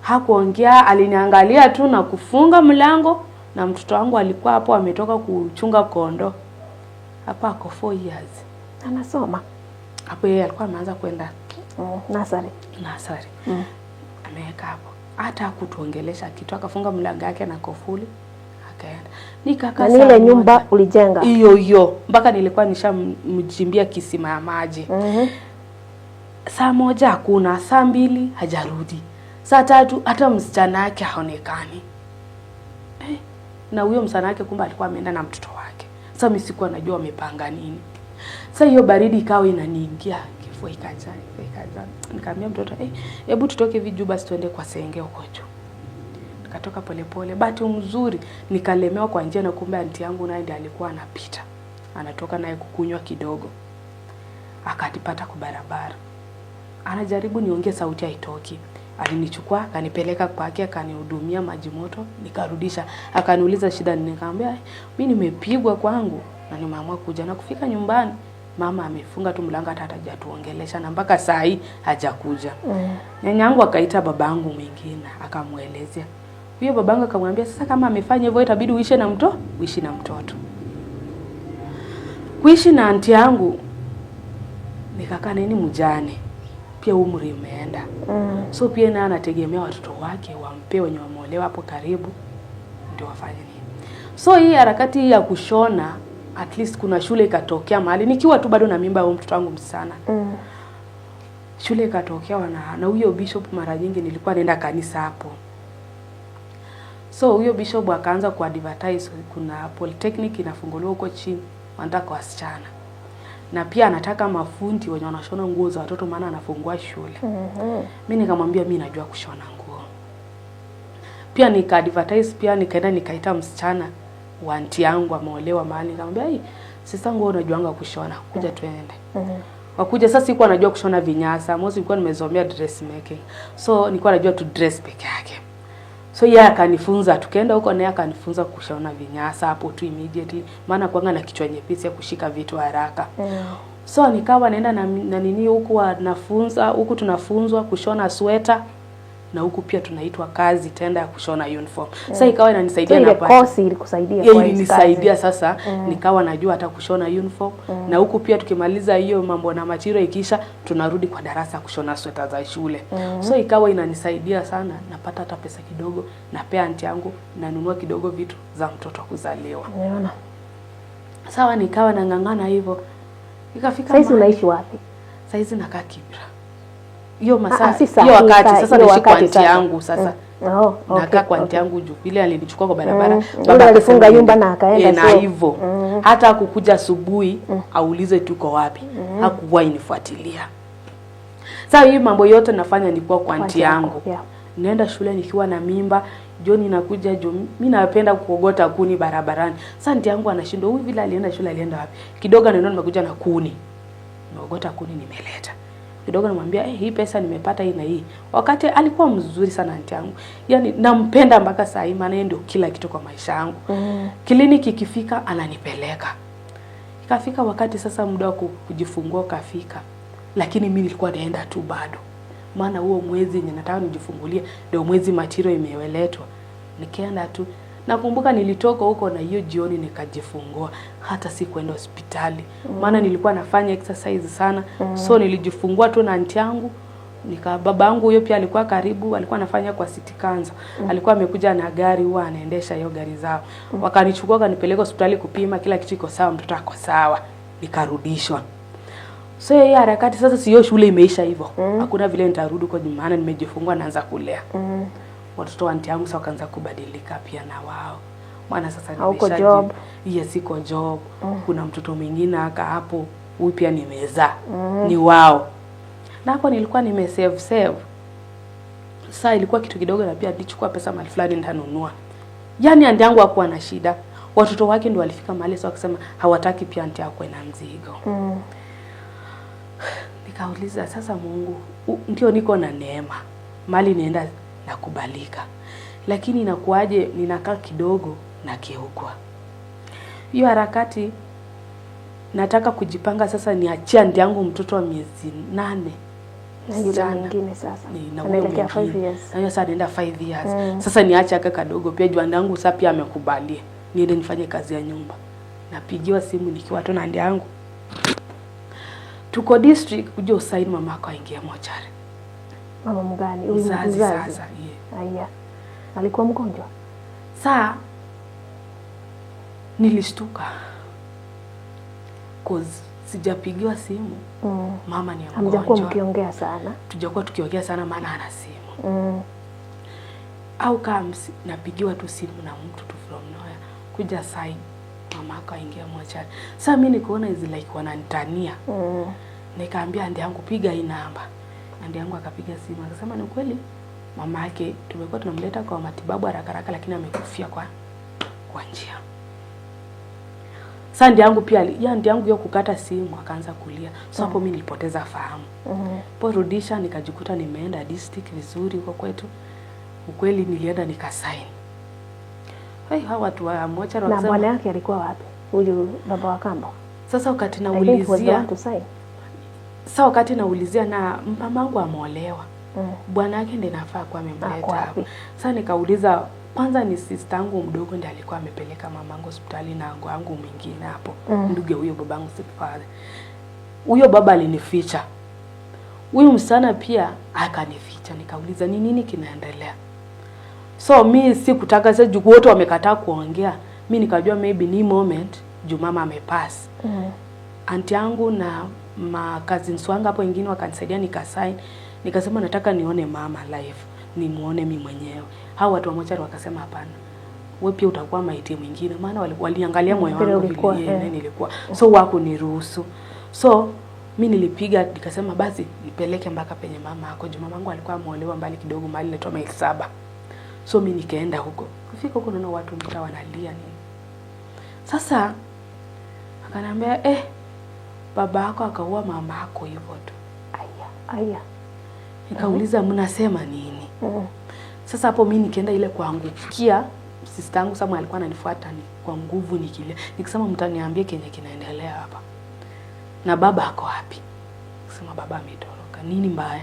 Hakuongea, aliniangalia tu na kufunga mlango, na mtoto wangu alikuwa hapo ametoka kuchunga kondoo. Hapa ako 4 years. Anasoma. Hapo yeye alikuwa ameanza kwenda Nursery. nursery. Ameweka hapo. Hata hakutuongelesha kitu, akafunga mlango yake na kofuli akaenda. Nikakaa Na ni saa ile moja. nyumba ulijenga. Hiyo hiyo mpaka nilikuwa nishamchimbia kisima ya maji. Saa 1 hakuna, saa 2 hajarudi, saa 3 hata msichana yake haonekani. Na huyo msichana wake kumbe alikuwa ameenda na mtoto wake. Sasa mimi sikuwa najua wamepanga nini. Sasa hiyo baridi ikawa inaniingia, kifua ikajaa, kifua ikajaa. Nikamwambia mtoto, hebu tutoke hivi juu basi tuende kwa senge huko juu. Nikatoka polepole, bahati mzuri nikalemewa kwa njia, na kumbe anti yangu naye ndiye alikuwa anapita. Anatoka naye kukunywa kidogo. Akatipata kwa barabara. Anajaribu niongee sauti haitoki. Alinichukua akanipeleka kwake, akanihudumia maji moto, nikarudisha. Akaniuliza shida nini, nikamwambia mimi nimepigwa kwangu na nimeamua kuja. Na kufika nyumbani mama amefunga tu mlango, hata hajatuongelesha na mpaka saa hii hajakuja. Nyanyangu akaita babangu mwingine akamuelezea. Huyo babangu akamwambia sasa kama amefanya hivyo itabidi uishi na mtoto, uishi na mtoto. Kuishi na anti yangu nikakaa nini mjane. Pia umri umeenda. So pia naye anategemea watoto wake wampe wenye wameolewa hapo karibu ndio wafanye nini. So hii harakati ya kushona, at least kuna shule ikatokea mahali nikiwa tu bado na mimba ya mtoto wangu msichana. Shule ikatokea na huyo bishop mara nyingi nilikuwa naenda kanisa hapo. So huyo bishop akaanza kuadvertise kuna polytechnic inafunguliwa huko chini, wanataka wasichana. Na pia anataka mafundi wenye wanashona nguo za watoto maana anafungua shule. Mimi nikamwambia mimi najua kushona nguo. Pia nika advertise, pia nikaenda nikaita msichana wa aunti yangu ameolewa mahali, nikamwambia hey, sister nguo unajuanga kushona, kuja tuende. Wakuja sasa, sikuwa najua kushona vinyasa, mostly nilikuwa nimesomea dressmaking. So nilikuwa najua tu dress peke yake. So yeye akanifunza, tukaenda huko naye akanifunza kushona vinyasa hapo tu immediately, maana kuanga na kichwa nyepesi ya kushika vitu haraka. So nikawa naenda na nini huku nafunza, huku tunafunzwa kushona sweta na huku pia tunaitwa kazi tenda ya kushona uniform. Sasa ikawa inanisaidia So ile na pata. kosi ilikusaidia Yeye kwa hizi ilinisaidia kazi. sasa nikawa najua hata kushona uniform. Na huku pia tukimaliza hiyo mambo na material ikisha tunarudi kwa darasa kushona sweta za shule. So ikawa inanisaidia sana, napata hata pesa kidogo, napea aunti yangu, nanunua kidogo vitu za mtoto kuzaliwa. Umeona? Sawa, nikawa nang'ang'ana hivyo. Ikafika Saizi mahali- unaishi wapi? Saizi nakaa Kibra. Hiyo masaa, Ah, si saa hiyo hii, wakati saa- sasa hiyo naishi kwa wakati aunti sasa. yangu sasa. Oh, okay, Nakaa kwa aunti okay. yangu juu vile alinichukua kwa barabara. Yule Baba alifunga akasema nyumba na akaenda, na so- hivyo. Hata kukuja asubuhi aulize tuko wapi. Hakuwahi nifuatilia. Sasa hii mambo yote nafanya ni kwa aunti aunti yako, yangu. yeah. Naenda shule nikiwa na mimba, jioni nakuja juu mimi napenda kuogota kuni barabarani. Sasa aunti yangu anashindwa huyu vile alienda shule alienda wapi? Kidogo anaona nimekuja na kuni. Nimeogota kuni nimeleta. Kidogo namwambia hii pesa nimepata hii na hii. Wakati alikuwa mzuri sana aunti yangu. Yaani nampenda mpaka saa hii maana yeye ndio kila kitu kwa maisha yangu. Kliniki ikifika ananipeleka. Ikafika wakati sasa muda wa kujifungua ukafika. Lakini mimi nilikuwa naenda tu bado. Maana huo mwezi yenye nataka nijifungulie ndio mwezi material imeweletwa. Nikaenda tu. Nakumbuka nilitoka huko na hiyo jioni nikajifungua, hata sikuenda hospitali. Maana nilikuwa nafanya exercise sana. So nilijifungua tu na aunti yangu. Nika babangu huyo pia alikuwa karibu, alikuwa anafanya kwa City Council. Alikuwa amekuja na gari, huwa anaendesha hiyo gari zao. Wakanichukua wakanipeleka hospitali kupima, kila kitu iko sawa, mtoto ako sawa. Nikarudishwa. So hiyo harakati sasa, sio shule imeisha hivyo. Hakuna vile nitarudi kwa maana nimejifungua naanza kulea. Watoto wa aunti yangu sasa wakaanza kubadilika pia na wao. Maana sasa Hauko nimeshaji- job. Yes, siko job. Kuna mtoto mwingine aka hapo, huyu pia nimezaa. Ni wao. Na hapo nilikuwa nime save save. Sasa ilikuwa kitu kidogo na pia nilichukua pesa mahali fulani nitanunua. Yaani aunti yangu hakuwa na shida. Watoto wake ndio walifika mahali sasa wakasema hawataki pia aunti yako na mzigo. Nikauliza sasa, Mungu, ndio niko na neema, mali nienda nakubalika, lakini inakuwaje ninakaa kidogo nakiukwa? Hiyo harakati nataka kujipanga sasa, niachie auntie yangu mtoto wa miezi 8 Na yule msichana. mwingine sasa Ni- na huyo anaelekea 5 mwingine. years. Na hiyo sasa anaenda 5 years. Sasa niache aka kadogo pia juu yangu sasa pia amekubalia niende nifanye kazi ya nyumba. Napigiwa simu nikiwa tu na auntie yangu, tuko district, kuja usaini mamako aingie mochari. Mama mgani? Huyu Mzazi mzazi. sasa, yeah. Aya. Alikuwa mgonjwa? Saa nilishtuka cause sijapigiwa simu mama ni Hamjakuwa mgonjwa. mkiongea sana. Tujakuwa tukiongea sana, maana ana simu au kama napigiwa tu simu na mtu tu from nowhere, kuja sign mamako aingia mochari. Sasa mimi nikaona is like wananitania. Nikaambia auntie yangu, piga hii namba. Auntie yangu akapiga simu akasema ni kweli mama yake tumekuwa tunamleta kwa matibabu haraka haraka, lakini amekufia kwa njia. Sasa auntie yangu pia ya auntie yangu hiyo kukata simu akaanza kulia. So hapo mimi nilipoteza fahamu. Porudisha nikajikuta nimeenda district vizuri huko kwetu. Ukweli nilienda nikasign. Hai, hawa watu wa mochari Na wakasema bwana yake alikuwa wapi? Huyu baba wa kambo. sasa wakati I think he was the naulizia one to sign. sasa wakati naulizia na mamangu ameolewa, bwana yake ndiye nafaa kuwa amemleta Ako hapo. wapi? Sasa nikauliza kwanza, ni sister yangu mdogo ndiye alikuwa amepeleka mamangu hospitali na ango yangu mwingine hapo, ndugu ya huyo babangu stepfather. Huyo baba alinificha, huyu msichana pia akanificha. Nikauliza ni nini kinaendelea? So mi sikutaka sasa, juu wote wamekataa kuongea, mi nikajua maybe ni moment juu mama amepass. Auntie yangu na ma cousins wangu hapo wengine wakanisaidia nikasign. Nikasema nataka nione mama live, nimuone mi mwenyewe. Hao watu wa mochari wakasema hapana, wewe pia utakuwa maiti mwingine, maana waliangalia moyo Vile wangu ulikuwa, vile eh. nilikuwa, so wakuniruhusu. So mi nilipiga nikasema basi nipeleke mpaka penye mama ako, juu mamangu alikuwa ameolewa mbali kidogo, mahali inaitwa maili 7. So mi nikaenda huko, kufika huko naona watu mtaa wanalia nini. Sasa akaniambia baba yako akaua mama yako hivyo tu. Aya, aya. Nikauliza mnasema nini? Sasa hapo mi nikaenda ile kuangukia sister yangu Samuel alikuwa ananifuata ni kwa nguvu nikilia. Nikisema mtaniambia kenye kinaendelea hapa. Na baba ako wapi? Nikasema baba ametoroka. Nini mbaya?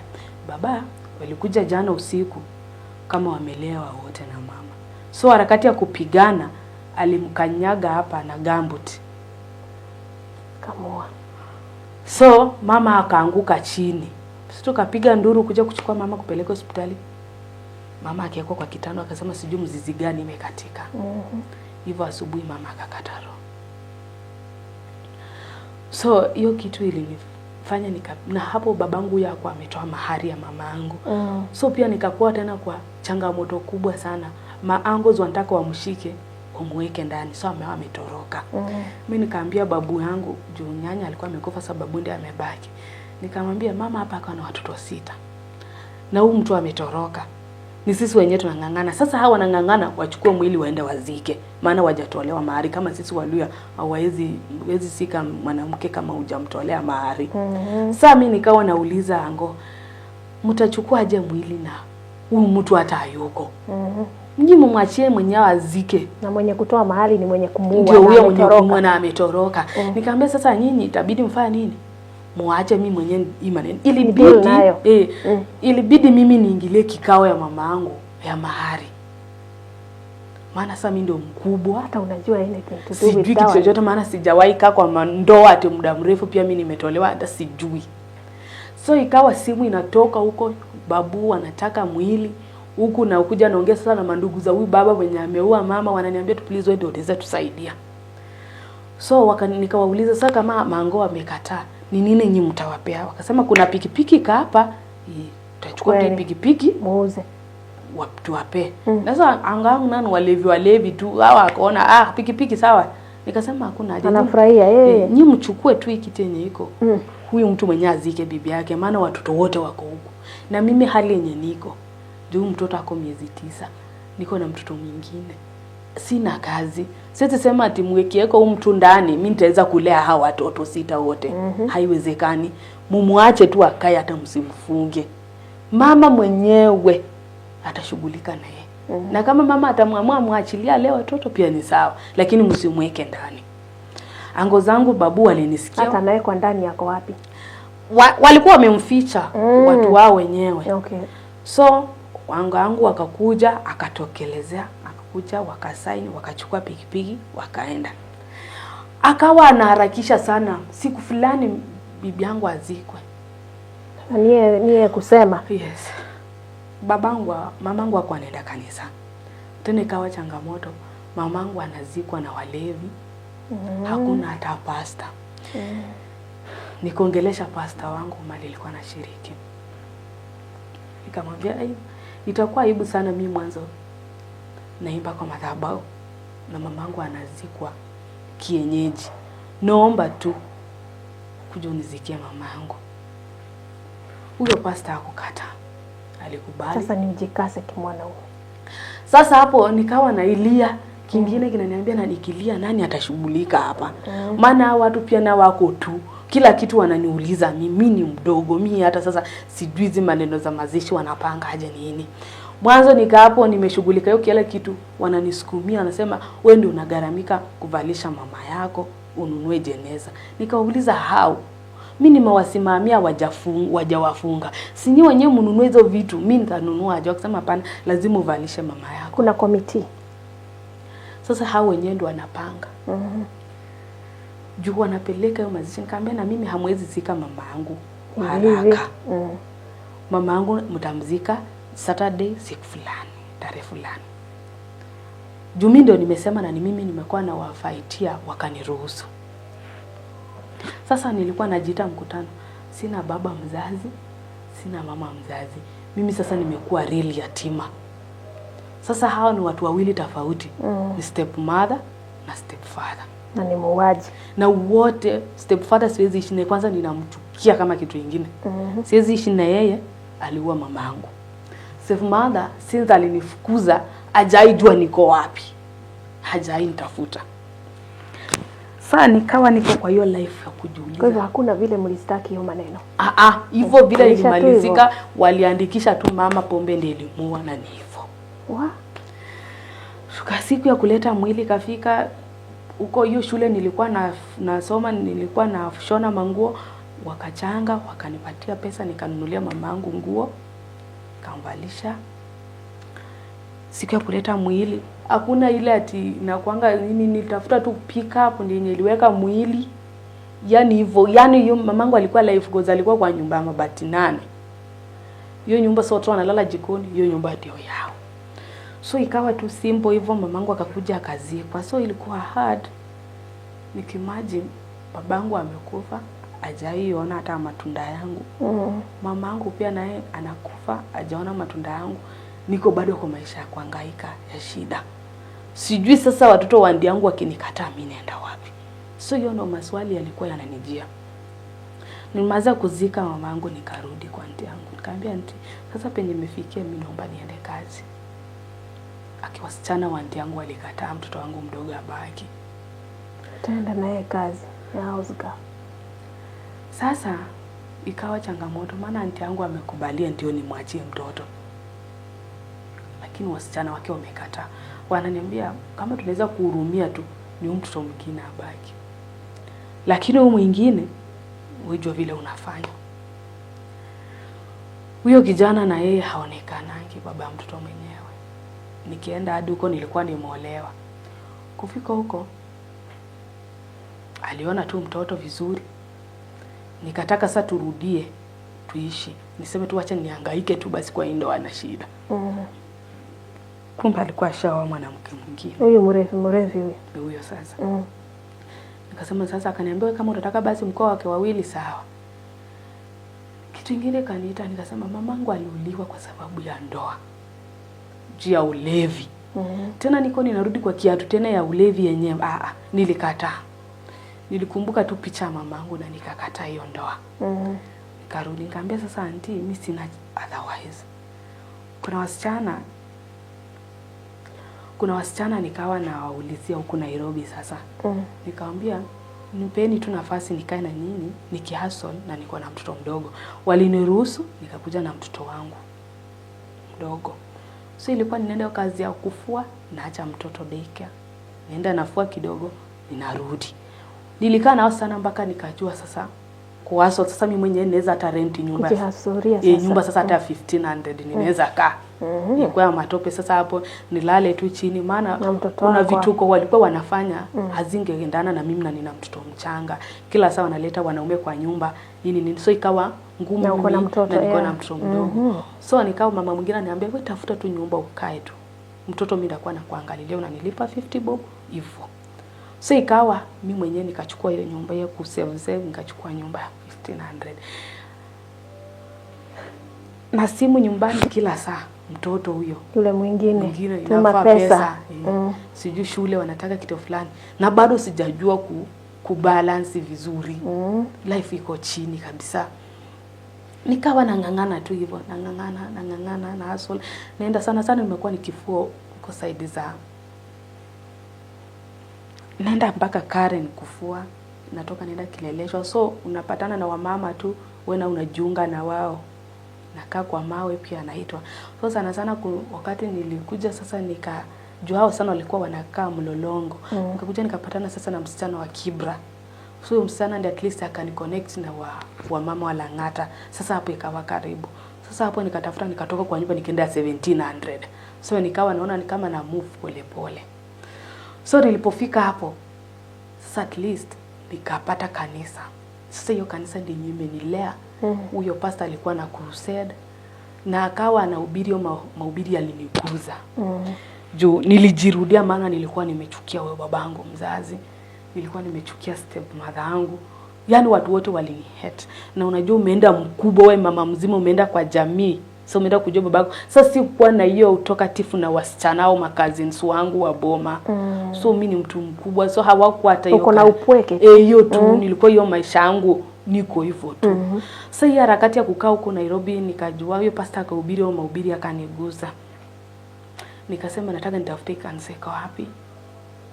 Baba walikuja jana usiku kama wamelewa wote na mama. So harakati ya kupigana alimkanyaga hapa na gumboot. Kamua. So mama akaanguka chini. Sisi tukapiga nduru kuja kuchukua mama kupeleka hospitali. Mama akiwekwa kwa kitanda akasema sijui mzizi gani imekatika. Hivyo asubuhi mama akakata roho. So hiyo kitu ilinifanya na hapo babangu huyo hakuwa ametoa mahari ya mamangu. So pia nikakuwa tena kwa changamoto kubwa sana. Maangos wanataka wamshike wamweke ndani, so amewa ametoroka. Mi nikaambia babu yangu juu nyanya alikuwa amekufa, sasa babu ndiye amebaki. Nikamwambia mama, hapa akawa na watoto 6 na huyu mtu ametoroka, ni sisi wenyewe tunang'ang'ana. Sasa hawa wanang'ang'ana wachukue mwili waende wazike, maana wajatolewa mahari. Kama sisi Waluya hawawezi wezi sika mwanamke kama hujamtolea mahari. Sasa mi nikawa nauliza ango, mtachukuaje mwili na huyu mtu hata hayuko? Mnyi mumwachie mwenyewe azike. Na mwenye kutoa mahali ni mwenye kumuua. Ndio na huyo mwenye ametoroka. kumuua na ametoroka. Nikamwambia sasa nyinyi itabidi mfanye nini? Muache mimi mwenyewe hii maneno. Ilibidi Deal nayo. Ilibidi mimi niingilie kikao ya mama yangu ya mahari. Maana sasa mimi ndio mkubwa. Hata unajua anything to do Sijui with kitu dowry. chochote maana sijawahi kaa kwa ndoa ati muda mrefu, pia mimi nimetolewa hata sijui. So ikawa simu inatoka huko, babu anataka mwili huku na ukuja naongea sasa na mandugu za huyu baba mwenye ameua mama, wananiambia tu please, wewe ndio utaweza tusaidia. So nikawauliza sasa, kama mango amekataa ni nini nyinyi mtawapea? Wakasema kuna pikipiki kaa hapa, tutachukua tu Kweli. pikipiki Muuze. Tuwape. Sasa angangu nani walevi walevi tu hawa akaona pikipiki sawa. Nikasema hakuna haja. Anafurahia yeye. Nyi mchukue tu hii kitu yenye iko. Huyu mtu mwenyewe azike bibi yake, maana watoto wote wako huku. Na mimi hali yenye niko, juu mtoto ako miezi 9, niko na mtoto mwingine. Sina kazi, siwezi sema ati mwekiweko huyu mtu ndani mi nitaweza kulea hawa watoto sita wote. Haiwezekani. Mumuache tu akae, hata msimfunge. Mama mwenyewe atashughulika na yeye. Na kama mama atamwamua mwachilia alee watoto pia ni sawa, lakini msimweke ndani. Ango zangu babu walinisikia. Hata anawekwa ndani yako wapi? Walikuwa wamemficha watu wao wenyewe. So wangu wangu wakakuja, akatokelezea, akakuja, wakasaini, wakachukua pikipiki, wakaenda. Akawa anaharakisha sana, siku fulani bibi yangu azikwe. Sasa niye kusema. Yes. Babangu, mamangu hakuwa anaenda kanisa. Tena ikawa changamoto, mamangu anazikwa na walevi. Hakuna hata pasta. Nikaongelesha pasta wangu mali nilikuwa nashiriki. Nikamwambia, "Ai, itakuwa aibu sana mimi mwanzo naimba kwa madhabahu na mamangu anazikwa kienyeji. Naomba tu kuja unizikie mamangu." Huyo pasta hakukataa. Alikubali. Sasa ni ujikase kimwanaume. Sasa hapo nikawa nailia, kingine kinaniambia na nikilia nani atashughulika hapa? Maana hao watu pia na wako tu. Kila kitu wananiuliza mimi ni mdogo, mimi hata sasa sijui hizi maneno za mazishi wanapanga aje nini. Mwanzo nika hapo nimeshughulika hiyo kila kitu, wananisukumia wanasema wewe ndio unagharamika kuvalisha mama yako, ununue jeneza. Nikauliza how? Mi nimewasimamia wajawafunga. Si nyi wenyewe mnunue hizo vitu, mi nitanunua aje? Wakasema hapana, lazima uvalishe mama yako. Kuna komiti. Sasa hao wenyewe ndio wanapanga. Juu wanapeleka hiyo mazishi. Nikamwambia na mimi hamwezi zika mama yangu haraka. Mama yangu mtamzika Saturday siku fulani, tarehe fulani. Juu mimi ndio nimesema na ni mimi nimekuwa na wafaitia wakaniruhusu. Sasa nilikuwa najiita mkutano, sina baba mzazi, sina mama mzazi. Mimi sasa nimekuwa real yatima. Sasa hawa ni watu wawili tofauti. Ni step mother na step father. Na ni muuaji. Na wote step father siwezi ishi naye, kwanza ninamchukia kama kitu kingine. Siwezi ishi na yeye, aliua mamangu. Step mother since alinifukuza hajaijua niko wapi. Hajai nitafuta. Sasa nikawa niko kwa hiyo life ya kujiuliza. Kwa hivyo hakuna vile mlistaki hiyo maneno. Ah ah, hivyo vile Ilisha tu ilimalizika, waliandikisha tu mama pombe ndiye ilimuua na ni hivyo. Wa? Shuka siku ya kuleta mwili kafika huko hiyo shule nilikuwa na nasoma, nilikuwa na shona manguo, wakachanga wakanipatia pesa nikanunulia mamangu nguo, nikamvalisha. Siku ya kuleta mwili hakuna ile ati nakuanga nini, nilitafuta tu pick up ndio yenye iliweka mwili. Yani hivyo, yani hiyo mamangu alikuwa life goals, alikuwa kwa nyumba ya mabati 8. Hiyo nyumba sio watu wanalala jikoni, hiyo nyumba ndio yao. So ikawa tu simple hivyo, mamangu akakuja akazikwa. So ilikuwa hard. Nikimagine babangu amekufa, hajaiona hata matunda yangu. Mamangu pia naye anakufa, hajaona matunda yangu. Niko bado kwa maisha ya kuhangaika ya shida. Sijui sasa watoto wa auntie yangu wakinikataa mimi naenda wapi. So hiyo ndo maswali yalikuwa yananijia. Nilimaliza kuzika mamangu nikarudi kwa auntie yangu. Nikamwambia auntie, sasa penye nimefikia mimi naomba niende kazi. Akiwasichana wa auntie yangu walikataa mtoto wangu mdogo abaki. Utaenda naye kazi ya house girl. Sasa ikawa changamoto, maana auntie yangu amekubalia ndio nimwachie mtoto, lakini wasichana wake wamekataa. Wananiambia kama tunaweza kuhurumia tu ni huyu mtoto mwingine abaki, lakini huyu mwingine wewe vile unafanya. Huyo kijana na yeye haonekanangi, baba ya mtoto mwenyewe. Nikienda hadi huko nilikuwa nimeolewa. Kufika huko aliona tu mtoto vizuri, nikataka sasa turudie tuishi, niseme tu acha nihangaike tu basi kwa hii ndoa na shida. Kumbe alikuwa ashaoa mwanamke mwingine. Huyu mrefu mrefu huyu. Huyo sasa. Nikasema sasa, akaniambia kama utataka basi mkoa wake wawili sawa. Kitu kingine kaniita, nikasema mamangu aliuliwa kwa sababu ya ndoa, juu ya ulevi. Tena niko ninarudi kwa kiatu tena ya ulevi yenyewe. Ah, nilikataa. Nilikumbuka tu picha ya mamangu na nikakataa hiyo ndoa. Nikarudi nikamwambia sasa, auntie, mimi sina otherwise. Kuna wasichana Kuna wasichana nikawa nawaulizia huku Nairobi sasa. Nikamwambia nipeni tu nafasi nikae na nyinyi nikihustle na niko na mtoto mdogo. Waliniruhusu, nikakuja na mtoto wangu mdogo. So ilikuwa ninaenda kazi ya kufua, naacha mtoto daycare. Naenda nafua kidogo, ninarudi. Nilikaa nao sana mpaka nikajua sasa kuhustle. Sasa mimi mwenyewe naweza hata rent nyumba. Kujihasuria Eh, sasa. nyumba sasa hata 1500 ninaweza kaa. Ilikuwa ya matope sasa hapo nilale tu chini, maana Na mtoto kuna wako. vituko walikuwa wanafanya hazingeendana na mimi na nina mtoto mchanga. Kila saa wanaleta wanaume kwa nyumba nini nini, so ikawa ngumu Na uko na mimi, mtoto, na niko na yeah. mtoto mdogo. So nikawa mama mwingine ananiambia, wewe tafuta tu nyumba ukae tu, mtoto mimi nitakuwa nakuangalilia, unanilipa 50 bob hivyo. So ikawa mi mwenyewe nikachukua hiyo nyumba hiyo kusave save, nikachukua nyumba ya 1500 na simu nyumbani kila saa, mtoto huyo Yule mwingine mwingine tuma inafaa pesa, pesa, eh, sijui shule wanataka kitu fulani, na bado sijajua kubalance vizuri. Life iko chini kabisa. Nikawa nang'ang'ana tu hivyo, nang'ang'ana nang'ang'ana na hustle, naenda sana sana, nimekuwa nikifua huko side za, naenda mpaka Karen kufua, natoka naenda Kileleshwa. So unapatana na wamama tu, wewe unajiunga na wao, nakaa kwa mawe pia anaitwa. So sana sana wakati nilikuja sasa nikajua hao sana walikuwa wanakaa Mlolongo. Nikakuja nikapatana sasa na msichana wa Kibra. So huyo msichana ndiye at least akaniconnect na wamama wa Lang'ata. Sasa hapo ikawa karibu. Sasa hapo nikatafuta, nikatoka kwa nyumba nikaenda 1700. So nikawa naona ni kama na move pole pole. So nilipofika hapo sasa at least nikapata kanisa. Sasa hiyo kanisa ndiyo imenilea. Huyo pastor alikuwa na crusade na akawa anahubiri hiyo mahubiri yaliniguza. Juu nilijirudia, maana nilikuwa nimechukia huyo babangu mzazi, nilikuwa nimechukia step mother yangu, yaani watu wote walinihate. Na unajua umeenda mkubwa, we mama mzima, umeenda kwa jamii, so umeenda kujua babako. Sasa sikuwa na hiyo utokatifu na wasichana au macousins wangu wa boma. So mi ni mtu mkubwa, so hawakuwa hata hiyo Uko na upweke. Eh, hiyo tu nilikuwa hiyo maisha yangu niko hivyo tu. Sasa hii harakati ya kukaa huko Nairobi, nikajua huyo pastor akahubiri au mahubiri akanigusa. Nikasema nataka nitafute kanisa iko wapi,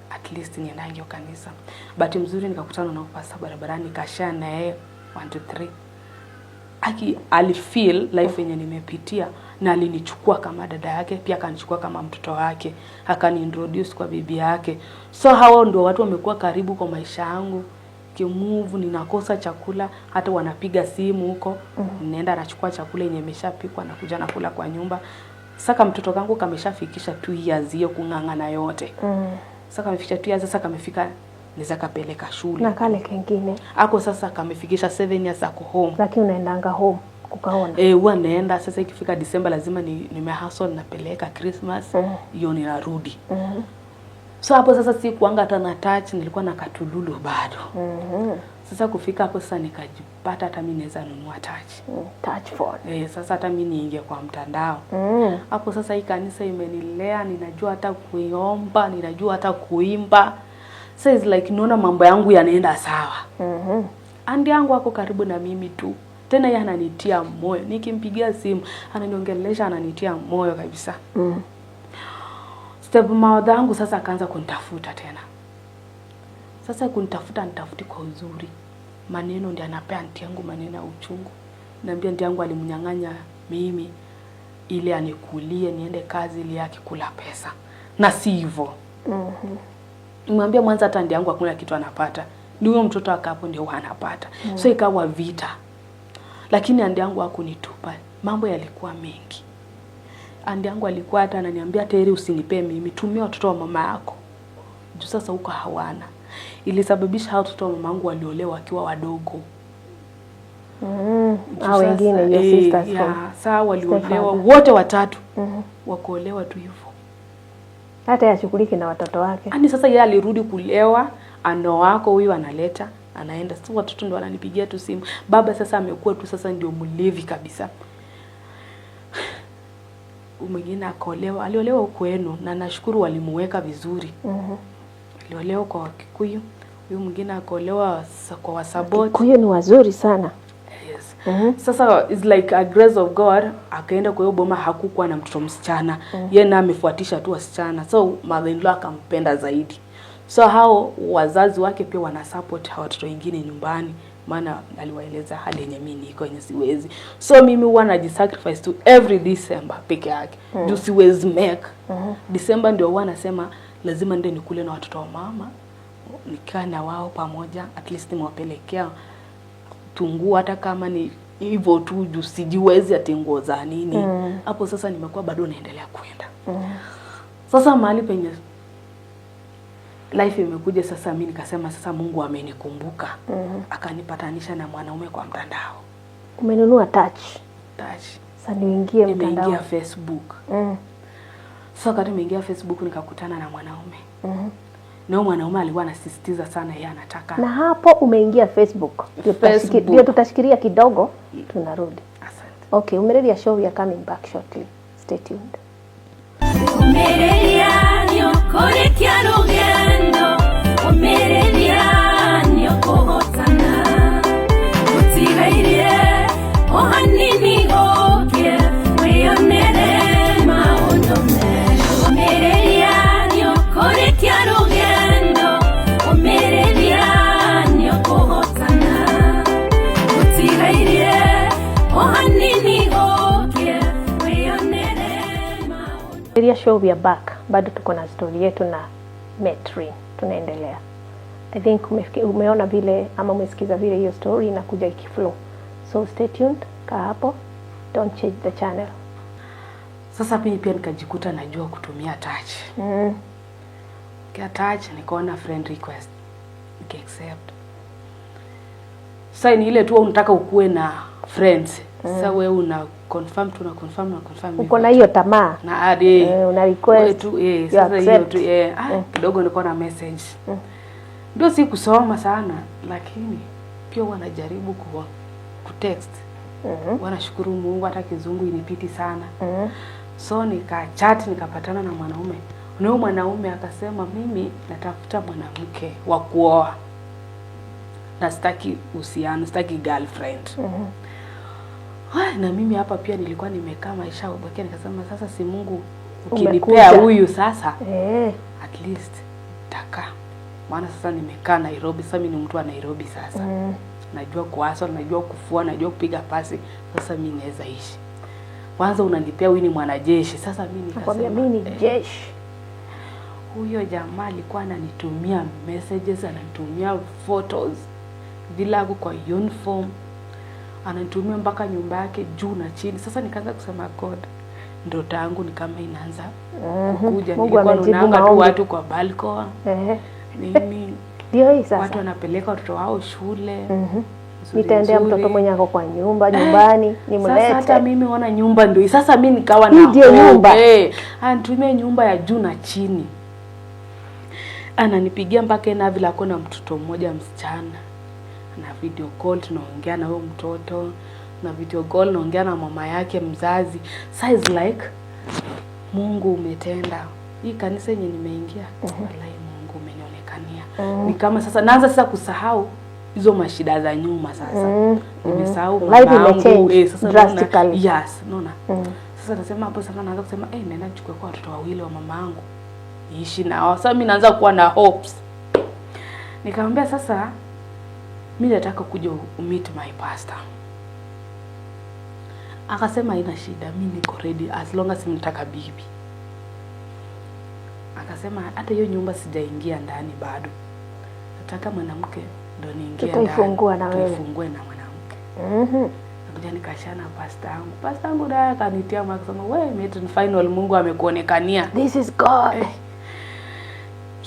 at least niendange hiyo kanisa. Bahati mzuri nikakutana na pastor barabarani, nikashare na yeye 1 2 3. Aki alifeel life yenye nimepitia na alinichukua kama dada yake, pia akanichukua kama mtoto wake, akaniintroduce kwa bibi yake. So hao ndio watu wamekuwa karibu kwa maisha yangu. Kimove ninakosa chakula, hata wanapiga simu huko, ninaenda nachukua chakula yenye imeshapikwa nakuja nakula kwa nyumba. Sasa mtoto kangu kameshafikisha 2 years hiyo kung'ang'ana yote. Sasa kamefikisha 2 years, sasa kamefika naweza kapeleka shule. Na kale kengine? Ako sasa kamefikisha 7 years, ako home. Lakini unaendanga home kukaona? Eh, huwa naenda sasa ikifika December lazima ni nimehustle napeleka Christmas hiyo ninarudi. So hapo sasa si kuanga hata na touch, nilikuwa na katululu bado. Sasa kufika hapo sasa nikajipata hata mimi naweza nunua touch. Touch phone. Eh, sasa hata mimi niingie kwa mtandao. Hapo sasa hii kanisa imenilea, ninajua hata kuiomba, ninajua hata kuimba. So it's like naona mambo yangu yanaenda sawa. Auntie yangu ako karibu na mimi tu. Tena yeye ananitia moyo. Nikimpigia simu ananiongelesha, ananitia moyo kabisa. Step mother yangu sasa akaanza kunitafuta tena. Sasa kunitafuta, nitafuti kwa uzuri. Maneno ndiyo anapea auntie yangu, maneno ya uchungu. Naambia auntie yangu alimnyang'anya mimi ili anikulie niende kazi ili yake kula pesa. Na si hivyo. Nimwambia mwanzo hata auntie yangu hakuna kitu anapata. Ni huyo mtoto akapo ndio huwa anapata. So ikawa vita. Lakini auntie yangu hakunitupa. Mambo yalikuwa mengi. Auntie yangu alikuwa hata ananiambia Teri, usinipe mimi, tumia watoto wa mama yako. Juu sasa huko hawana. Ilisababisha hao watoto wa mama yangu waliolewa wakiwa wadogo. Juu Hao wengine, sasa, your eh, sisters yeah, from saa waliolewa stepfather. wote watatu. Wakuolewa tu hivyo. Hata yashughuliki na watoto wake. Yaani sasa yeye alirudi kulewa, ano wako huyu analeta, anaenda. Sasa watoto ndio wananipigia tu simu. Baba sasa amekuwa tu sasa ndio mlevi kabisa. Mwingine akaolewa, aliolewa huko kwenu na nashukuru walimuweka vizuri. Aliolewa kwa Wakikuyu, huyu mwingine akaolewa kwa Wasabot. Kikuyu ni wazuri sana. Yes. Sasa it's like a grace of God, akaenda kwa hiyo boma, hakukuwa na mtoto msichana. Yeye na amefuatisha tu wasichana, so mother in law akampenda zaidi. So hao wazazi wake pia wana support hao watoto wengine nyumbani, maana aliwaeleza hali yenye mimi niko yenye siwezi. So mimi huwa najisacrifice to every December peke yake, juu siwezi make December. Ndio huwa nasema lazima ndio nikule na watoto wa mama, nikaa na wao pamoja, at least nimewapelekea tunguo hata kama ni hivyo tu, juu sijiwezi ati nguo za nini hapo. Sasa nimekuwa bado naendelea kwenda. Sasa mahali penye life imekuja sasa, mi nikasema sasa Mungu amenikumbuka, akanipatanisha na mwanaume kwa mtandao. Umenunua touch. Touch. Sasa niingie Nimeingia mtandao. Facebook. Sasa wakati nimeingia Facebook nikakutana na mwanaume, na huyo mwanaume alikuwa anasisitiza sana yeye anataka Na hapo umeingia Facebook. Facebook. Ndio tutashikilia kidogo, tunarudi. Asante. Okay, Umereria Show, we are coming back shortly. Stay tuned. Umereria nĩũkũrĩkia rũgendo, ũmĩrĩria nĩũkũhotana, gũtigairie o hanini gũkĩe wĩonere maũndũ mega. Ũmĩrĩria nĩũkũrĩkia rũgendo, ũmĩrĩria nĩũkũhotana, gũtigairie o hanini gũkĩe wĩonere maũndũ. Umereria Show, we are back. Bado tuko na story yetu na Metrin. Tunaendelea. I think umeona vile ama umesikiza vile hiyo story inakuja ikiflow. So stay tuned, kaa hapo. Don't change the channel. Sasa mimi pia nikajikuta najua kutumia touch. Kia touch nikaona friend request, nika accept. Sasa ni ile tu unataka ukuwe na friends. Sasa wewe una confirm tu, una confirm, una confirm. Uko na hiyo tamaa. Na hadi Una request, wewe tu you sasa hiyo accept. tu kidogo nilikuwa na message. Ndio si kusoma sana, lakini pia wanajaribu kutext. Wanashukuru Mungu hata kizungu inipiti sana. So nikachat, nikapatana na mwanaume. Na huyo mwanaume akasema, "Mimi natafuta mwanamke wa kuoa na sitaki uhusiano, sitaki girlfriend." Na mimi hapa pia nilikuwa nimekaa maisha ya ubweke, nikasema sasa si Mungu ukinipea Umekuja. huyu sasa at least takaa, maana sasa nimekaa Nairobi, sasa mimi ni mtu wa Nairobi sasa. Najua kuhustle, najua kufua, najua kupiga pasi, sasa mimi naweza ishi. Kwanza unanipea huyu ni mwanajeshi, sasa mimi Nakwambia nikasema mimi ni jeshi. Huyo jamaa alikuwa ananitumia messages, ananitumia photos vile ako kwa uniform, ananitumia mpaka nyumba yake juu na chini. Sasa nikaanza kusema, "God, ndoto yangu ni kama inaanza kukuja." Mungu Nilikuwa amejibu naonanga tu maombi. watu kwa balcony nini, Ndio hii sasa. watu wanapeleka watoto wao shule nzuri Nitaendea nzuri. mtoto mwenye ako kwa nyumba nyumbani Sasa hata nimlete. mimi ona nyumba ndio hii. Sasa mi nikawa Hii na ndio hope. nyumba. Anitumie nyumba ya juu na chini, ananipigia mpaka na vile ako na mtoto mmoja msichana, na video call tunaongea na huyo mtoto, na video call naongea na mama yake mzazi. Sa is like Mungu umetenda hii kanisa yenye nimeingia, wallahi Mungu umenionekania. Ni kama sasa naanza sasa kusahau hizo mashida za nyuma sasa. Nimesahau Life mama yangu, imechange sasa naona- drastically. Yes, naona. Sasa nasema hapo sasa naanza kusema naenda nichukue kwa watoto wawili wa mama yangu niishi nao. Sasa mimi naanza kuwa na hopes. Nikamwambia sasa mimi nataka kuja meet my pastor. Akasema haina shida, mimi niko ready as long as mnataka bibi. Akasema hata hiyo nyumba sijaingia ndani bado, nataka mwanamke ndo niingie ndani. Tutaifungua na wewe. Tuifungue na mwanamke. Nikakuja nikashana pasta yangu. Pasta yangu naye akanitia moyo akasema, "We mate, final Mungu amekuonekania." This is God.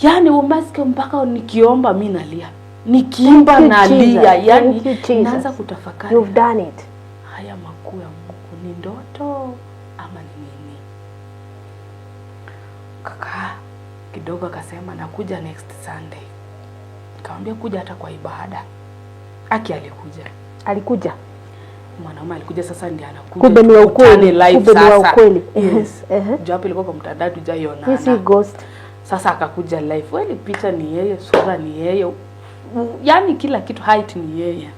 Yaani umaske mpaka nikiomba mi nalia. Nikiimba Thank you, nalia. Jesus. Yaani Thank you, Jesus. naanza kutafakari. You've done it. Haya makuu ya Mungu ni ndoto ama ni nini? Kaka kidogo akasema nakuja next Sunday. Nikamwambia kuja hata kwa ibada. Aki alikuja. Alikuja. Mwanaume alikuja, sasa ndiye anakuja. Kumbe ni wa tukutane ukweli. live Kumbe ni wa sasa. ukweli. Yes. Ehe. Juu hapo ilikuwa kwa mtandao Hii si tujaionana. ghost. Sasa akakuja live. Kweli picha ni yeye, sura ni yeye. Yaani kila kitu, height ni yeye.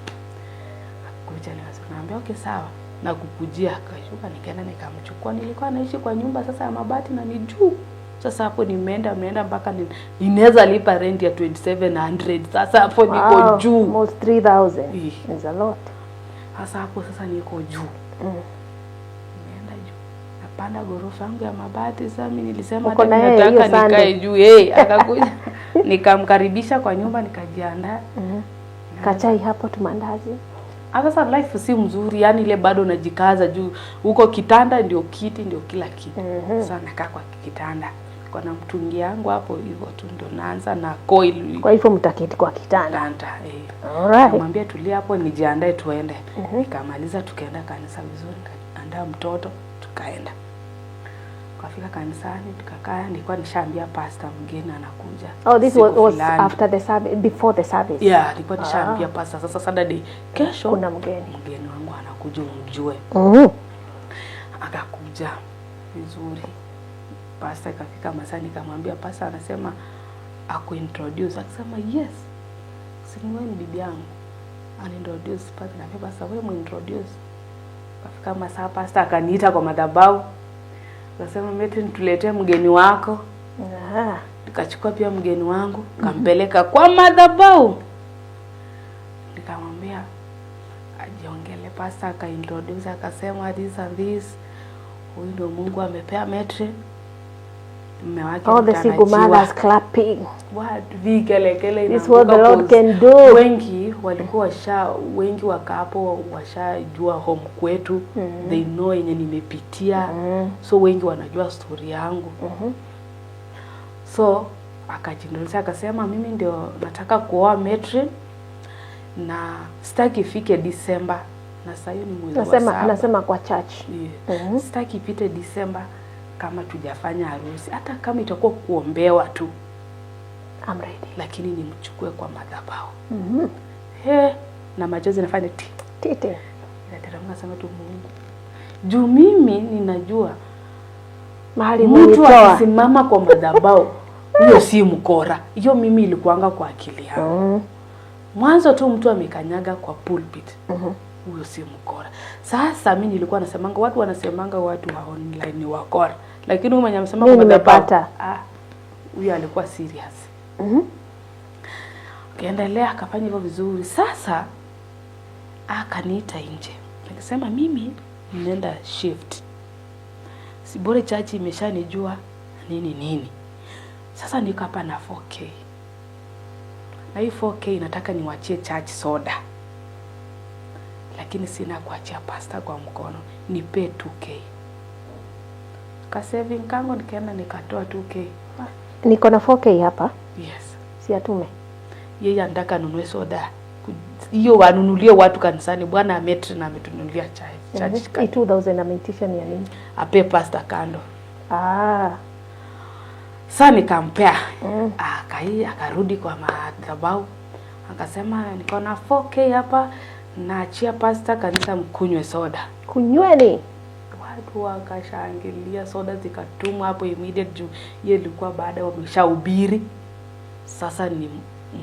Kuja nikasema Nikamwambia okay, sawa, na kukujia. Akashuka, nikaenda nikamchukua. Nilikuwa naishi kwa nyumba sasa ya mabati na ni juu. Sasa hapo nimeenda mpaka ninaweza lipa rent ya 2700. Sasa hapo niko juu. Almost 3000. Ih. Is a lot. Sasa hapo sasa niko juu. Nimeenda juu. Napanda ghorofa yangu ya mabati. Sasa mimi nilisema Uko hata na mimi yeye hiyo nataka nikae Sunday? juu. Hey, akakuja. Nikamkaribisha kwa nyumba, nikajiandaa. Kachai hapo, tumandazi. Ah, sasa life si mzuri, yani ile bado unajikaza juu huko, kitanda ndio kiti ndio kila kitu. Sasa nakaa kwa kitanda, niko na mtungi yangu hapo hivyo tu ndio naanza na coil Kwa hivyo mtaketi kwa kitanda. kitanda eh. Alright. Namwambia tulia hapo nijiandae tuende. Nikamaliza tukaenda kanisa vizuri, nikaandaa mtoto tukaenda. Tukafika kanisani tukakaa, nilikuwa nishaambia pastor mgeni anakuja. Oh, this siku was fulani. after the service, before the service. Yeah, nilikuwa nishaambia pastor sasa Saturday kesho Kuna mgeni. mgeni wangu anakuja umjue. Akakuja vizuri. Pastor ikafika masaa, nikamwambia pastor anasema akuintroduce, akasema yes, si wewe ni bibi yangu, anintroduce pastor. Nikamwambia pastor, wewe muintroduce. Kafika masaa pastor akaniita kwa madhabahu, akasema Meti, tuletee mgeni wako. Nikachukua pia mgeni wangu kampeleka kwa madhabahu, nikamwambia ajiongele. Pastor akaintroduce akasema this and this, huyu ndio Mungu amepea Metri, mume wake All the single mtarajiwa. mothers clapping. What vikelekele This what the inaanguka Lord 'cause can do. Wengi walikuwa washa, wengi wakaapo washajua home kwetu, they know yenye nimepitia, so wengi wanajua story yangu. So akajindolisha akasema, mimi ndio nataka kuoa Metri na sitaki ifike Disemba, na saa hiyo ni mwezi wa Nasema saba. nasema kwa church. Yeah. Sitaki ipite Disemba kama tujafanya harusi, hata kama itakuwa kuombewa tu, I'm ready. lakini nimchukue kwa madhabahu. He, na machozi nafanya ti Titi. inateremka, sema tu Mungu, juu mimi ninajua Mahali mtu umenitoa. akisimama kwa madhabahu huyo si mkora. Hiyo mimi ilikuanga kwa akili yangu mwanzo tu, mtu amekanyaga kwa pulpit huyo si mkora. Sasa mi nilikuwa nasemanga, watu wanasemanga watu wa online ni wakora, lakini huyu mwenye amesema Mimi kwa madhabahu, nimepata. ah, huyo alikuwa serious. Akaendelea akafanya hivyo vizuri. Sasa akaniita nje, akasema mimi ninaenda shift, si bora church imeshanijua nini nini. Sasa niko hapa na 4K na hii 4K nataka niwachie church soda, lakini sina kuachia pasta kwa mkono, nipe 2K. Ka saving kangu nikaenda nikatoa 2K. Ah, Niko na 4K hapa. yes. Si atume. Yeye anataka anunue soda hiyo wanunulie watu kanisani. Bwana ametri na ametununulia chai church. Hii 2000 ameitisha ni ya nini? Ape pasta kando. Sa nikampea. Akai akarudi kwa madhabahu akasema niko na 4K hapa, naachia pasta kanisa mkunywe soda. Kunyweni. Watu wakashangilia, soda zikatumwa hapo immediate juu hiyo ilikuwa baada wameshahubiri. Sasa ni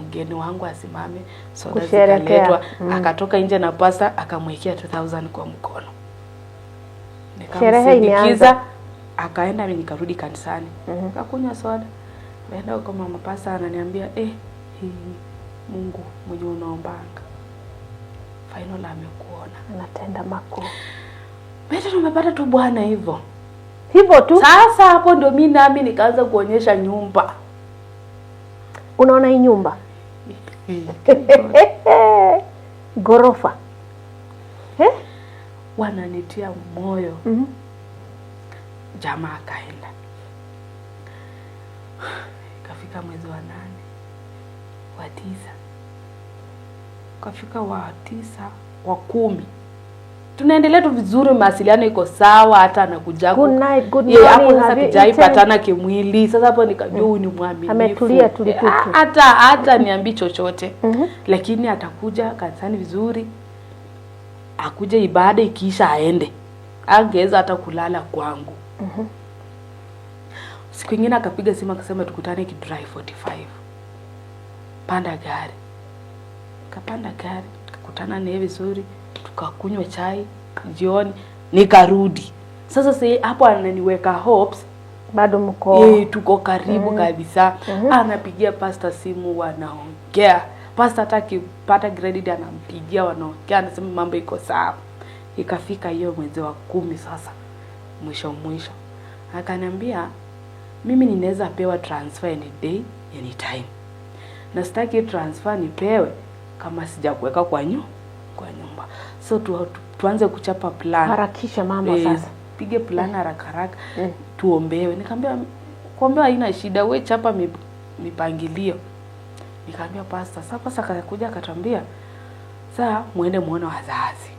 mgeni wangu asimame, soda Kusherekea. zikaletwa. Akatoka nje na pasta akamwekea 2000 kwa mkono. Sherehe Nikamsindikiza imeanza. akaenda, mimi nikarudi kanisani, nikakunywa soda. Naenda huko, mama pasta ananiambia, eh, hii Mungu mwenye unaombanga final amekuona. Anatenda makuu. Beta tumepata tu bwana hivyo. Hivyo tu. Sasa hapo ndio mi nami nikaanza kuonyesha nyumba. Unaona hii nyumba? Gorofa. Eh? Wananitia moyo. Jamaa akaenda, ikafika mwezi wa 8, wa 9, kafika wa 9, wa 10, tunaendelea tu vizuri, mawasiliano iko sawa, hata anakuja Good night, good Yeah, hapo morning, sasa have you tujaipatana kimwili. Sasa hapo nikajua huyu ni mwaminifu. Ametulia tulitutu. Hata niambii chochote, lakini atakuja kanisani vizuri, akuje ibada ikiisha aende, angeweza hata kulala kwangu. Siku ingine akapiga simu akasema tukutane Githurai 45, panda gari. Kapanda gari, tukakutana naye vizuri. Tukakunywa chai jioni, nikarudi. Sasa si hapo ananiweka hopes. Bado mko Tuko karibu kabisa. Anapigia pastor simu, wanaongea. Pastor hata akipata credit anampigia, wanaongea, anasema mambo iko sawa. Ikafika hiyo mwezi wa 10 sasa, mwisho mwisho, akaniambia mimi ninaweza pewa transfer any day anytime, na sitaki transfer nipewe kama sijakuweka kwa nyumba, so tuanze kuchapa plan. Harakisha mama. Sasa pige plan haraka haraka, tuombewe. Nikamwambia kuombewa haina shida, we chapa mipangilio. Nikamwambia pastor. Sasa pastor akakuja akatwambia saa muende muone wazazi.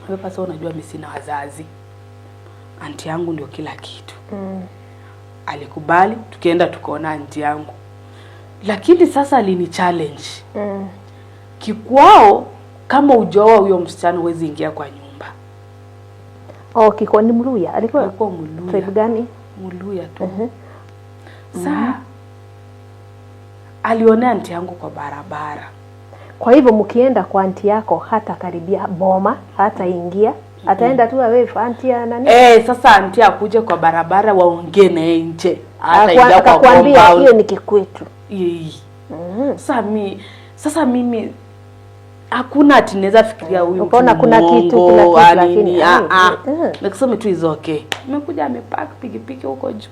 Wewe pastor, unajua mimi sina wazazi, auntie yangu ndio kila kitu. Alikubali, tukienda tukaona auntie yangu, lakini sasa alini challenge. Kikwao kama ujaoa huyo msichana huwezi ingia kwa nyumba. Oh, kiko ni Mluya alikuwa? Alikuwa Mluya. Tribe gani? Mluya tu. Saa alionea auntie yangu kwa barabara. Kwa hivyo mkienda kwa auntie yako hata karibia boma, hata ingia, ataenda tu awe auntie ya nani? Eh, sasa auntie akuje kwa barabara waongee naye nje, hata ingia kwa Akakwambia compound. hiyo ni kikwetu. Sasa mimi hakuna ati naweza fikiria huyu mtu Ukaona ni kuna kitu, muongo, kuna kitu, nini, lakini, ah, ah. mm. Nikasema tu is okay. Nimekuja amepark pikipiki huko juu,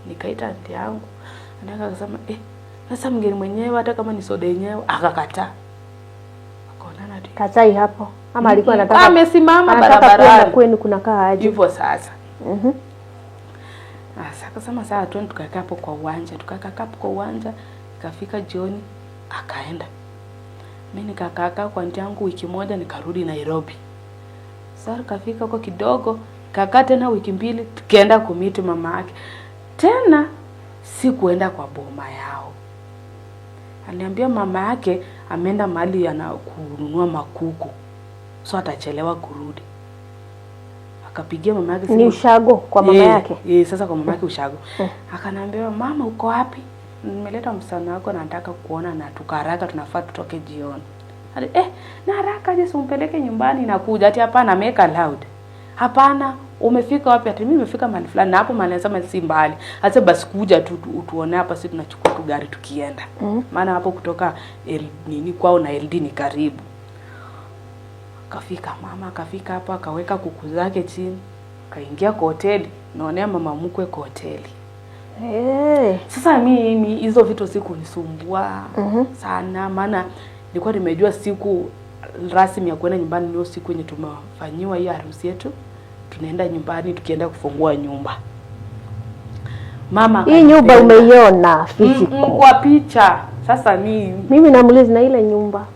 nikaita auntie yangu, auntie yangu akasema, eh, sasa mgeni mwenyewe hata kama ni soda yenyewe, akakataa, akaonana tu. Kachai hapo ama alikuwa anataka Amesimama anataka kuona barabarani kwenu kunakaa aje? Hivyo sasa. Sasa akasema saa twende tukakaa hapo kwa uwanja, tukakaa hapo kwa uwanja, ikafika jioni akaenda. Mimi nikakaa kwa auntie yangu wiki moja, nikarudi Nairobi. Sasa tukafika huko kidogo, kakaa tena wiki 2, tukaenda kumeet mama yake. Tena sikuenda kwa boma yao. Aliniambia mama yake ameenda mahali ana kununua makuku, so atachelewa kurudi. Akapigia mama yake Ni simu. ushago kwa mama yake. Sasa kwa mama yake ushago. Akaniambia, mama uko wapi? Nimeleta msichana wako na nataka kuona na tuka haraka tunafaa tutoke jioni. Ati, na haraka je, umpeleke nyumbani nakuja. Ati hapana, ameweka loud. Hapana, umefika wapi? Ati mimi nimefika mahali fulani na hapo mahali anasema si mbali. Asa basi kuja tu utuone hapa, sisi tunachukua tu gari tukienda. Maana hapo kutoka nini kwao na LD ni karibu. Akafika mama, akafika hapa akaweka kuku zake chini, kaingia kwa hoteli, naonea mama mkwe kwa hoteli. Sasa mimi hizo vitu sikunisumbua sana, maana nilikuwa nimejua siku rasmi ya kwenda nyumbani ndio siku yenye tumefanyiwa hiyo harusi yetu, tunaenda nyumbani tukienda kufungua nyumba. Mama Hii nyumba akanipenda. umeiona physical? Kwa picha. Sasa mi Mimi namuuliza na ile nyumba.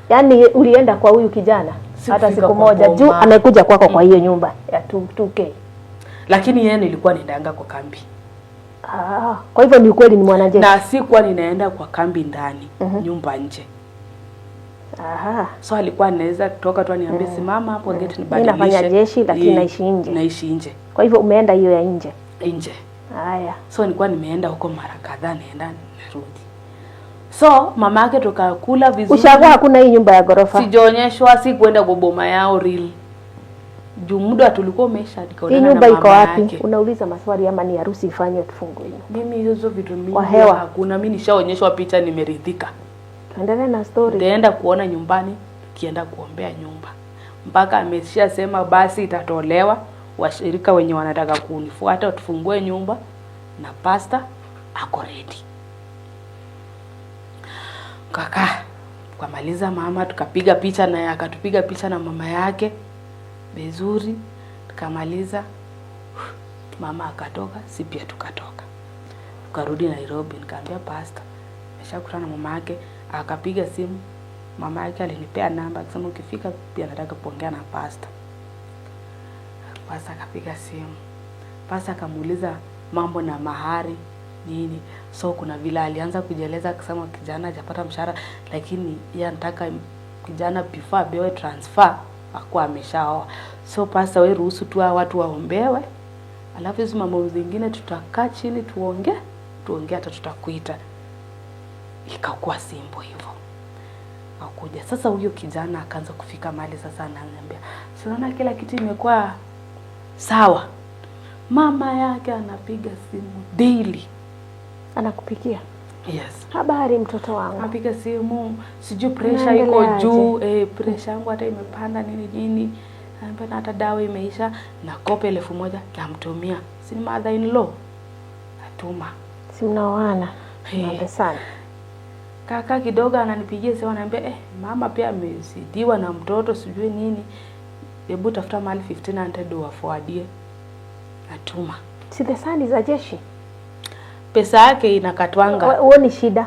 Yaani ulienda kwa huyu kijana Sikufika hata siku kwa moja juu boma. amekuja kwako kwa hiyo nyumba ya 2 2K. Lakini yeye nilikuwa ninaenda kwa kambi. Ah, kwa hivyo ni ukweli ni mwanajeshi. Na sikuwa ninaenda kwa kambi ndani, nyumba nje. Aha. So alikuwa anaweza kutoka tu aniambie simama hapo gate Mimi nibadilishe. nafanya jeshi lakini naishi nje. Naishi nje. Kwa hivyo umeenda hiyo ya nje. Nje. Haya. So nilikuwa nimeenda huko mara kadhaa, naenda narudi. So mama yake tukakula vizuri. Ushago hakuna hii nyumba ya ghorofa. Sijaonyeshwa, si kuenda kwa boma yao real. Juu muda tulikuwa umeisha, Hii nikaonana na nyumba iko mama wapi? yake. Unauliza maswali ama ni harusi ifanywe tufungue nyumba? Mimi hizo vitu mingi Kwa hewa. hakuna, mimi nishaonyeshwa picha, nimeridhika. Tuendelee na story. Nitaenda kuona nyumbani, tukienda kuombea nyumba. Mpaka ameshasema basi itatolewa, washirika wenye wanataka kunifuata tufungue nyumba na pastor ako ready. Kaka tukamaliza mama, tukapiga picha naye akatupiga picha na mama yake vizuri, tukamaliza. Mama akatoka, si pia tukatoka, tukarudi Nairobi. Nikaambia pastor nimeshakutana na mama yake, akapiga simu mama yake alinipea namba akisema ukifika pia nataka kuongea na pastor. Pastor akapiga simu, pastor akamuuliza mambo na mahari nini. So kuna vile alianza kujieleza akisema kijana hajapata mshahara, lakini yeye anataka kijana before apewe transfer akuwa ameshaoa. So pastor, wewe ruhusu tu hawa watu waombewe, alafu hizo mambo zingine tutakaa chini tuongee, tuongee hata tutakuita. Ikakuwa simple hivyo. Akakuja sasa, huyo kijana akaanza kufika mahali sasa, ananiambia si unaona kila kitu imekuwa sawa. Mama yake anapiga simu daily. Anakupikia. Yes, Habari mtoto wangu. anapiga simu, sijui pressure iko Unaendeleaje? juu, pressure yangu hata imepanda nini nini, Anambia na hata dawa imeisha, nakopa 1000 namtumia, si ni mother in law atuma. Si mnaoana. Hey. Asante sana. Kaka kidogo ananipigia simu ananiambia, mama pia amezidiwa na mtoto sijui nini, hebu tafuta mahali 1500 waforwardie. Natuma Si the son is a jeshi. pesa yake inakatwanga. Huoni shida?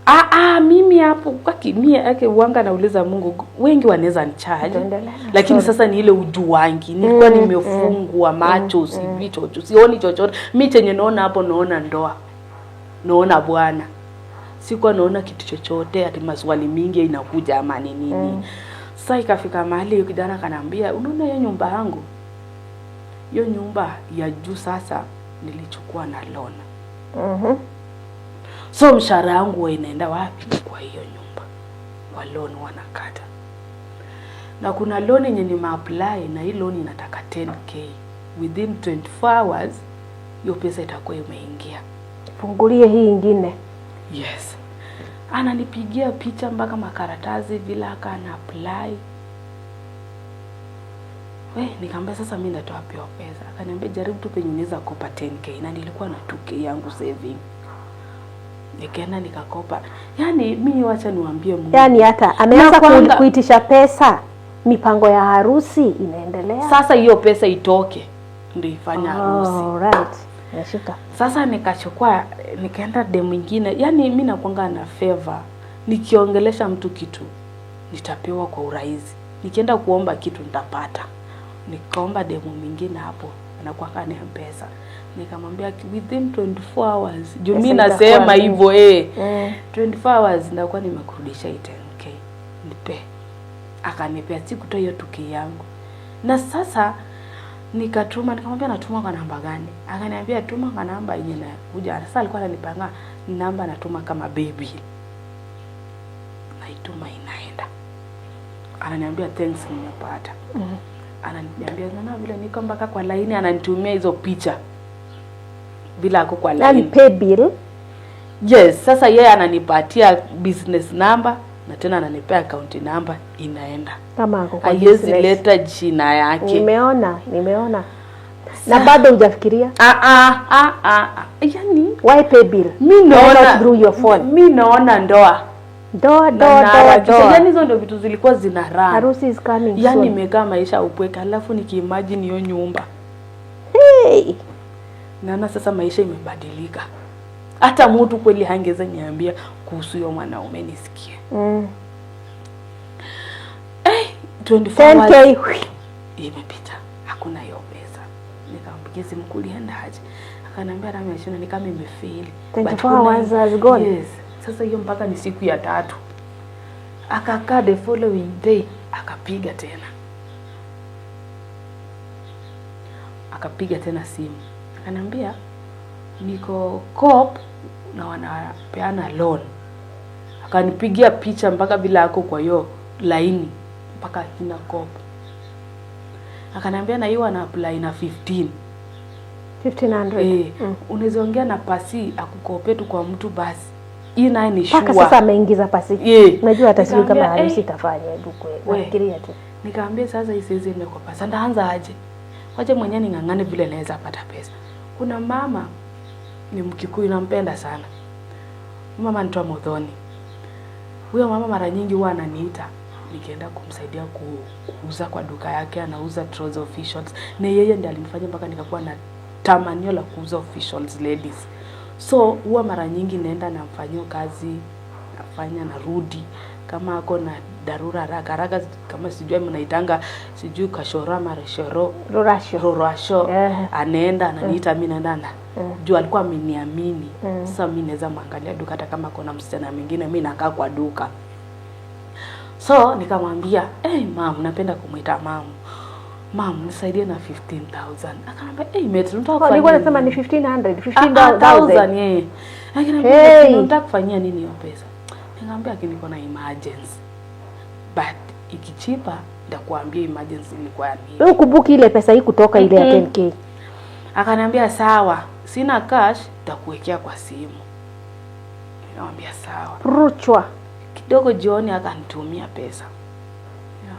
Ah, ah, mimi hapo kwa kimia yake uanga nauliza Mungu, wengi wanaweza nicharge Tuendelee. lakini sasa ni ile ujuangi, nilikuwa nimefungwa macho, sijui chochote, sioni chochote. Mi chenye naona hapo, naona ndoa, naona Bwana, sikuwa naona kitu chochote, ati maswali mingi inakuja ama ni nini. Sasa ikafika mahali huyo kijana akaniambia, unaona hiyo nyumba yangu, hiyo nyumba ya juu sasa nilichukua na loan. So mshahara wangu huwa inaenda wapi? Kwa hiyo nyumba, kwa loan wanakata. Na kuna loan yenye nimeapply na hii loan inataka 10K within 24 hours hiyo pesa itakuwa imeingia. Fungulie hii ingine. Yes, ananipigia picha mpaka makaratasi vile aka ana apply. We, nikamwambia sasa mimi natoa wapi hiyo pesa? Akaniambia jaribu tu penye unaweza kopa 10K, na nilikuwa na 2K yangu saving. Nikaenda nikakopa. Yaani mi wacha niwaambie Mungu. Yaani hata ameanza Na kwanga- kuitisha pesa, mipango ya harusi inaendelea. Sasa hiyo pesa itoke ndio ifanye harusi. Alright. Nashika. Sasa nikachukua nikaenda dem mwingine. Yaani mi nakwanga na favor. Nikiongelesha mtu kitu nitapewa kwa urahisi. Nikienda kuomba kitu nitapata. Nikaomba demu mwingine hapo anakuwa ni M-Pesa. Nikamwambia within 24 hours. Juu mi Pesa nasema itakuwa hivyo eh. 24 hours ndakuwa nimekurudisha hii 10K. Nipe. Akanipea, sikutoa hiyo 2K yangu. Na sasa nikatuma, nikamwambia natuma kwa namba gani? Akaniambia tuma kwa namba yenye nakuja. Sasa alikuwa ananipanga namba natuma kama baby. Naituma inaenda. Ananiambia thanks nimepata. Ananiambia naona vile niko mpaka kwa laini, ananitumia hizo picha bila ako kwa Yaani laini. pay bill. Yes, sasa yeye ananipatia business number na tena ananipea account number inaenda. Kama ako kwa Haiwezi business. leta jina yake. Nimeona, nimeona. Na bado hujafikiria? Ah, ah, ah, ah, ah. Yaani Why pay bill? mi Why naona not through your phone? mi naona ndoa Ndoa, na ndoa, ndoa, naharakisha. ndoa. Yaani hizo ndio vitu zilikuwa zina run. Harusi is coming Yaani soon. nimekaa maisha ya upweke, alafu nikiimagine hiyo nyumba Hey. naona sasa maisha imebadilika. Hata mtu kweli hangeweza niambia kuhusu hiyo mwanaume nisikie. 24 hours 10K. Hui. imepita, hakuna hiyo pesa. Nikampigia simu, kulienda aje? Akaniambia rami ya ni kama imefeli. 24 But kuna- hours has gone. Yes. Sasa hiyo mpaka ni siku ya tatu. Akakaa the following day akapiga tena, akapiga tena simu akaniambia niko Co-op na wanapeana loan. Akanipigia picha mpaka bila ako kwa hiyo laini mpaka akina Co-op. Akaniambia na hiyo ana apply na 15 1500. Eh, unaweza ongea na pasi akukope tu kwa mtu basi. Hii naye ni Mpaka sure. sasa ameingiza pasi. Eh. Unajua hata sijui kama Nikamwambia, harusi eh, itafanywa, hebu kweli. We. Nafikiria tu. Nikaambia sasa hii siwezi enda kwa pasi. Ndaanza aje? Wacha mwenyewe ning'ang'ane vile naweza pata pesa. Kuna mama ni Mkikuyu nampenda sana. Mama anaitwa Muthoni. Huyo mama mara nyingi huwa ananiita nikienda kumsaidia kuuza kwa duka yake, anauza trouser officials. Na yeye ndiye alinifanya mpaka nikakuwa na tamanio la kuuza officials ladies. So huwa mara nyingi naenda namfanyia kazi, nafanya narudi. Kama ako na dharura haraka haraka, kama sijui mnaitanga sijui kashoro ama reshoro Rorasho. rorasho, anaenda ananiita, mimi naenda na juu alikuwa ameniamini. Sasa mimi naweza mwangalia duka hata kama kuna msichana mwingine, mimi nakaa kwa duka. So nikamwambia, "Hey mam, napenda kumuita mam. Mam, nisaidie na 15,000." Akaniambia, "Hey mate, unataka Oh, kufanyia nilikuwa nasema ni nini?" 1500, Ah, ah, 15,000. thousand, yeah. Akaniambia, Hey. "Unataka kufanyia nini hiyo pesa?" Nikamwambia, "Lakini niko na emergency." But ikichipa nitakuambia emergency ilikuwa ya nini. Wewe ukumbuki ile pesa hii kutoka ile ya 10K. Akaniambia sawa, sina cash, nitakuwekea kwa simu. Nikamwambia sawa. Ruchwa. Kidogo jioni akanitumia pesa. Yeah.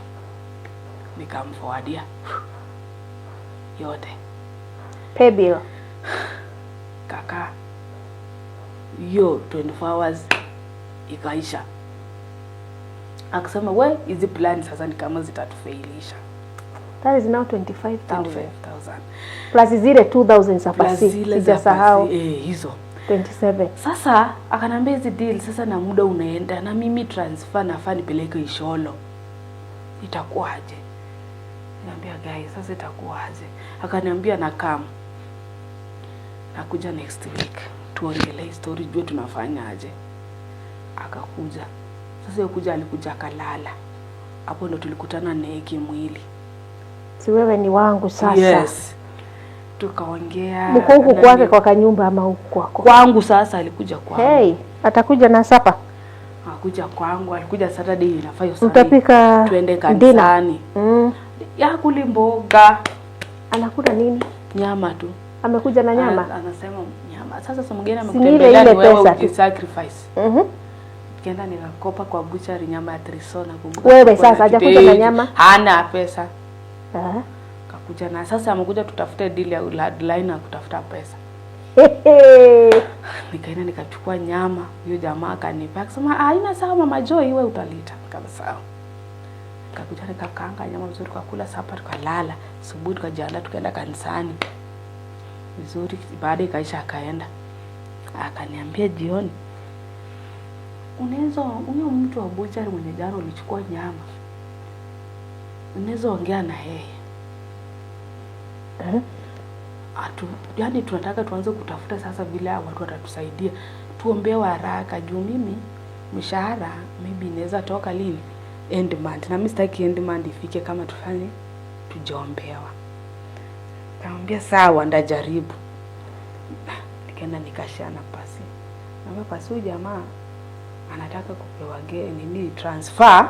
Nikamforwardia yote. Pay bill. Kaka, hiyo 24 hours ikaisha. Akasema we, hizi plan sasa ni kama zitatufailisha. That is now 25,000. 25,000 Plus zile 2,000 za Plus pasi. zile za Sijasahau. pasi, hizo 27. Sasa akanambia hizi deal sasa, na muda unaenda, na mimi transfer nafaa nipeleke Isholo, itakuwaje? Niambia guys, sasa itakuwaje? Akaniambia na come, nakuja next week tuongelee story, jue tunafanya aje. Akakuja sasa, hiyo kuja alikuja akalala hapo, ndo tulikutana naye kimwili. Si wewe ni wangu sasa. Yes, tukaongea. Mko huku na kwake kwa kanyumba ama huku kwako? Kwangu. Sasa alikuja kwangu. Hey, atakuja na supper. Akuja kwangu, alikuja Saturday, inafaa hiyo Sunday Mtapika tuende dinner. kanisani. Yakuli mboga. Anakula nini? Nyama tu. Amekuja na nyama. Anasema nyama. Sasa si mgeni Si ni ile amekutembelea, ile ni wewe pesa tu. ujisacrifice. Nikaenda nikakopa kwa butchery nyama ya triso, nakumbuka. Wewe Kulikuwa sasa, hajakuja na kideri. nyama? Hana pesa. Ah. Kakuja na sasa amekuja tutafute deal ya line ya kutafuta pesa. Nikaenda nikachukua nyama, huyo jamaa akanipa. Akasema haina, sawa Mama Joy, wewe utalita. Nikasema sawa. Nikakuja nikakaanga nyama vizuri, tukakula supper, tukalala. Asubuhi tukajiandaa tukaenda kanisani. Vizuri, baada ikaisha akaenda. Akaniambia jioni, unaweza huyo mtu wa butchery mwenye jana ulichukua nyama, unaweza ongea na yeye atu, yani tunataka tuanze kutafuta sasa vile hao watu watatusaidia, tuombewe haraka juu mimi mshahara maybe inaweza toka lini, end month, na mimi sitaki end month ifike kama tufanye tujaombewa. Kaambia sawa, ndajaribu. Nikaenda nikashana pasi, naambia pasi, huyu jamaa anataka kupewa nini transfer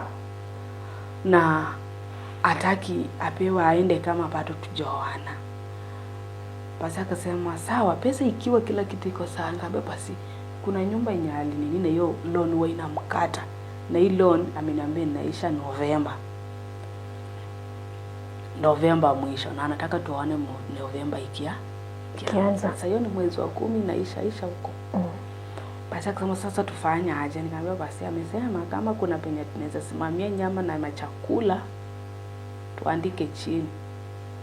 na ataki apewe aende kama bado tujaoana. Basi akasema sawa, pesa ikiwa kila kitu iko sawa. Nikamwambia basi kuna nyumba yenye alinini na hiyo loan huwa inamkata, na hii loan ameniambia inaisha Novemba, Novemba mwisho, na anataka tuone Novemba ikia Ikianza. Sasa hiyo ni mwezi wa 10 inaisha isha huko. Basi akasema sasa tufanye aje? Nikamwambia basi amesema kama kuna penye tunaweza simamia nyama na machakula tuandike chini.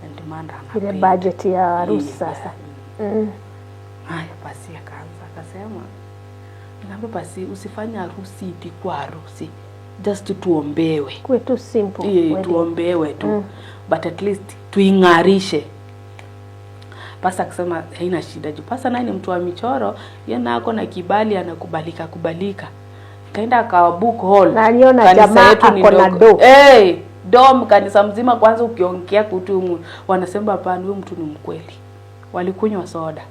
Na ndio maana Ile anapenda. budget ya harusi sasa. Haya basi akaanza akasema, nikamwambia basi usifanye harusi ipikwa harusi, just tuombewe. Kuwe tu simple wedding. Tuombewe tu, but at least tuing'arishe. Pasa akasema haina shida juu pasa naye ni mtu wa michoro, yeye nako na kibali anakubalika kubalika. Kaenda akawa book hall. Na aliona Kanisa jamaa yetu ni ako na ndogo. do. Hey, dom kanisa mzima kwanza ukiongea kutu wanasema hapana, huyu mtu ni mkweli. Walikunywa soda.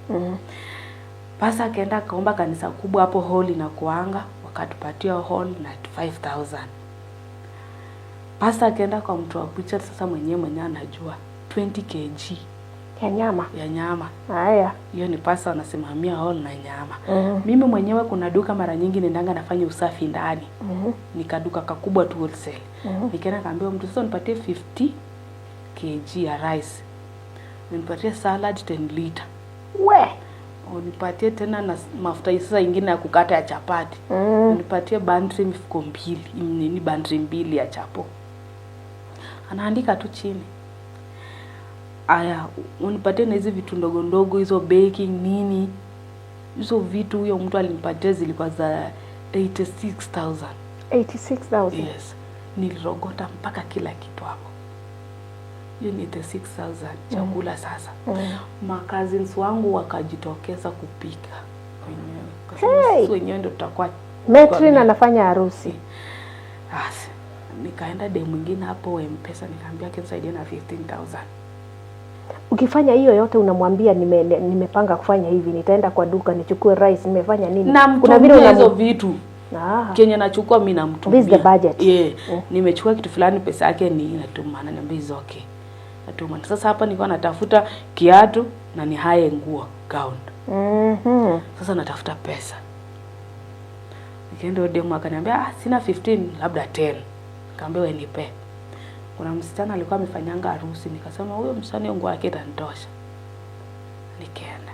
Pasa akaenda akaomba kanisa kubwa hapo hall na kuanga, wakatupatia hall na 5000. Pasa akaenda kwa mtu wa butcher sasa mwenyewe mwenyewe anajua 20 kg Ya nyama. ya nyama. Haya. Hiyo ni pasa anasimamia hall na nyama. Mimi mwenyewe kuna duka mara nyingi nendanga nafanya usafi ndani. Nikaduka kakubwa tu wholesale. Nikaenda kaambia mtu sasa nipatie 50 kg ya rice. Nipatie salad 10 liter. We. Unipatie tena na mafuta sasa ingine ya kukata ya chapati. Unipatie bantri mifuko mbili, nini bantri mbili ya chapo. Anaandika tu chini. Aya, unipatie na hizi vitu ndogo ndogo hizo baking nini. Hizo vitu huyo mtu alinipatia zilikuwa za 86,000. 86,000. Yes. Nilirogota mpaka kila kitu hapo. Hiyo ni 86,000 chakula sasa. Macousins wangu wakajitokeza kupika wenyewe. Kasema Hey! sisi wenyewe ndio tutakuwa Metrin anafanya harusi. Basi nikaenda day mwingine hapo M-Pesa nikaambia akinisaidia na 15,000. Ukifanya hiyo yote unamwambia nimepanga kufanya hivi, nitaenda kwa duka nichukue rice, nimefanya nini? Na Kuna vile mtumia hizo unamu vitu. Ah. Kenye nachukua mi namtumia. This is the budget. Yeah. Nimechukua kitu fulani, pesa yake ni natuma, ananiambia is okay. Natuma. Sasa hapa nilikuwa natafuta kiatu na ni hire nguo gown. Sasa natafuta pesa. Nikaenda demu akaniambia, ah, sina 15, labda 10. Nikamwambia wewe nipe. Kuna msichana alikuwa amefanyanga harusi, nikasema huyo msichana hiyo nguo yake itanitosha. Nikaenda.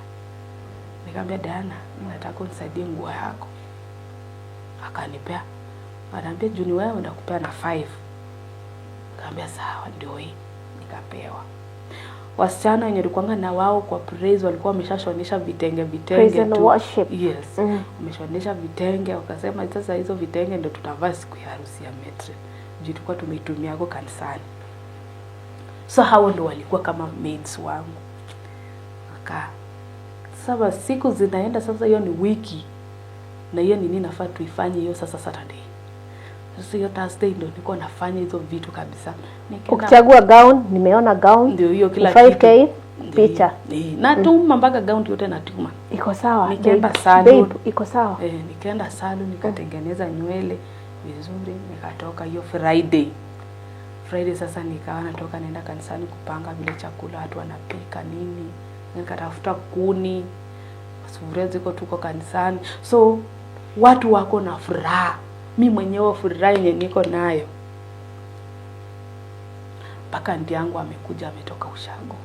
Nikamwambia Diana, mimi nataka unisaidie nguo yako. Akanipea. Akaniambia juu ni wewe ndakupea na 5. Nikamwambia sawa, ndio hii. Nikapewa. Wasichana wenye tulikuwanga na wao kwa praise walikuwa wameshashonisha vitenge vitenge Praise and tu. worship. Yes. Wameshonisha vitenge, wakasema sasa hizo vitenge ndio tutavaa siku ya harusi ya Metri. Juu tulikuwa tumeitumia huko kanisani. So hao ndo walikuwa kama maids wangu. Wakaa. Sasa siku zinaenda sasa, hiyo ni wiki na hiyo nini nafaa tuifanye hiyo sasa Saturday. Sasa hiyo Thursday ndio nilikuwa nafanya hizo vitu kabisa. Nikaenda Ukichagua gown, nimeona gown. Ndio hiyo kila 5K kitu. Ndio picha. hiyo. Eh, natuma mpaka gown yote natuma. Iko sawa. Nikaenda Babe, salon. Babe, iko sawa. Eh, nikaenda salon nikatengeneza nywele vizuri, nikatoka hiyo Friday. Friday sasa nikawa natoka naenda kanisani kupanga vile chakula watu wanapika nini. Nikatafuta kuni, sufuria ziko tuko kanisani. So watu wako na furaha. Mi mwenyewe furaha yenye niko nayo. Mpaka auntie yangu amekuja ametoka ushago.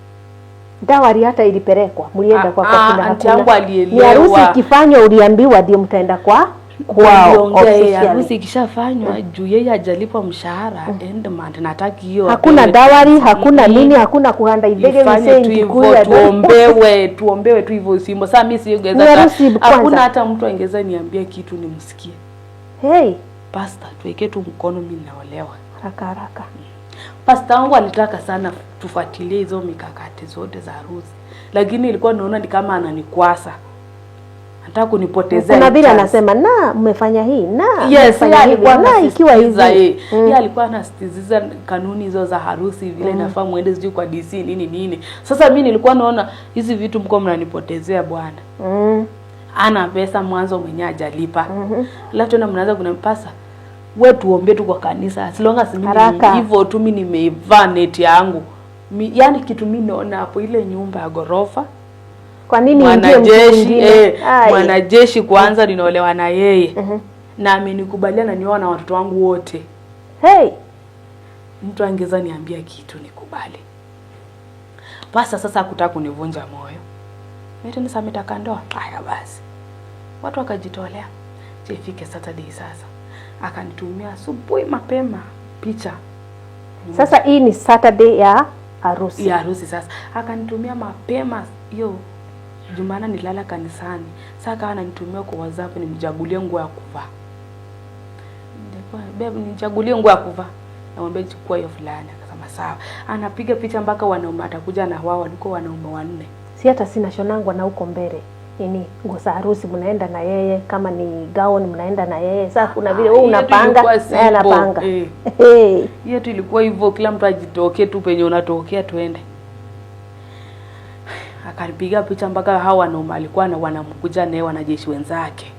Dowry hata ilipelekwa, mlienda kwa Ah, kwa ah, kina auntie hakuna. yangu alielewa. Ni harusi ikifanywa uliambiwa ndio mtaenda kwa kwao Waliongea yeye, officially. harusi ikishafanywa juu yeye hajalipwa mshahara end month, nataki hiyo Hakuna apewe. dowry, hakuna nini, hakuna kuhanda ithege Ifanye tu wise hivyo, tuombewe tuombewe tu hivyo simbo. Sasa mimi siongeza Ni harusi kwanza. hakuna hata mtu angeweza niambia kitu nimsikie. Hey, Pastor, tuweke tu mkono, mimi naolewa. Haraka haraka. Pasta wangu alitaka sana tufuatilie hizo mikakati zote za harusi, lakini ilikuwa naona ni kama ananikwasa, anataka kunipotezea Kuna hii vile chance. anasema na mmefanya hii na Yes, mmefanya yeye hivi, alikuwa na ikiwa anasisitiza hivi. yeye. Yeye alikuwa anasisitiza kanuni hizo za harusi vile inafaa muende sijui kwa DC nini nini. Sasa mimi nilikuwa naona hizi vitu mko mnanipotezea bwana. Ana pesa mwanzo mwenyewe hajalipa. Alafu tena mnaanza kunampasa. We tuombe tu kwa kanisa as long as mimi Haraka. hivyo tu mimi nimeivaa neti yangu. Yani kitu mimi naona hapo ile nyumba ya ghorofa Kwa nini ingie mtu mwanajeshi mwingine? Ai. mwanajeshi kwanza ninaolewa na yeye na amenikubalia na nioa na watoto wangu wote. Hey, Mtu angeza niambia kitu nikubali. Pasa sasa hakutaka kunivunja moyo. Mimi tena sasa ametaka ndoa. Haya basi. Watu wakajitolea. Je, ifike Saturday sasa. Akanitumia asubuhi mapema picha sasa hii ni Saturday ya harusi. ya harusi sasa. Akanitumia mapema hiyo Jumana nilala kanisani. Sasa akawa ananitumia kwa WhatsApp nimchagulie nguo ya kuvaa. Nilikuwa babe nichagulie nguo ya kuvaa. Namwambia chukua hiyo fulani. Akasema sawa. Anapiga picha mpaka wanaume atakuja na wao walikuwa wanaume wanne. Si hata sina shonangwa na huko mbele nini nguo za harusi mnaenda na yeye, kama ni gown mnaenda na yeye. Sasa kuna vile Ah, wewe hiyo tu unapanga ilikuwa na yeye simple. anapanga. Eh. Hey. Hiyo tu ilikuwa hivyo, kila mtu ajitokee tu penye unatokea tuende. Akanipiga picha mpaka hao wanaume alikuwa na wanamkuja naye wanajeshi wenzake.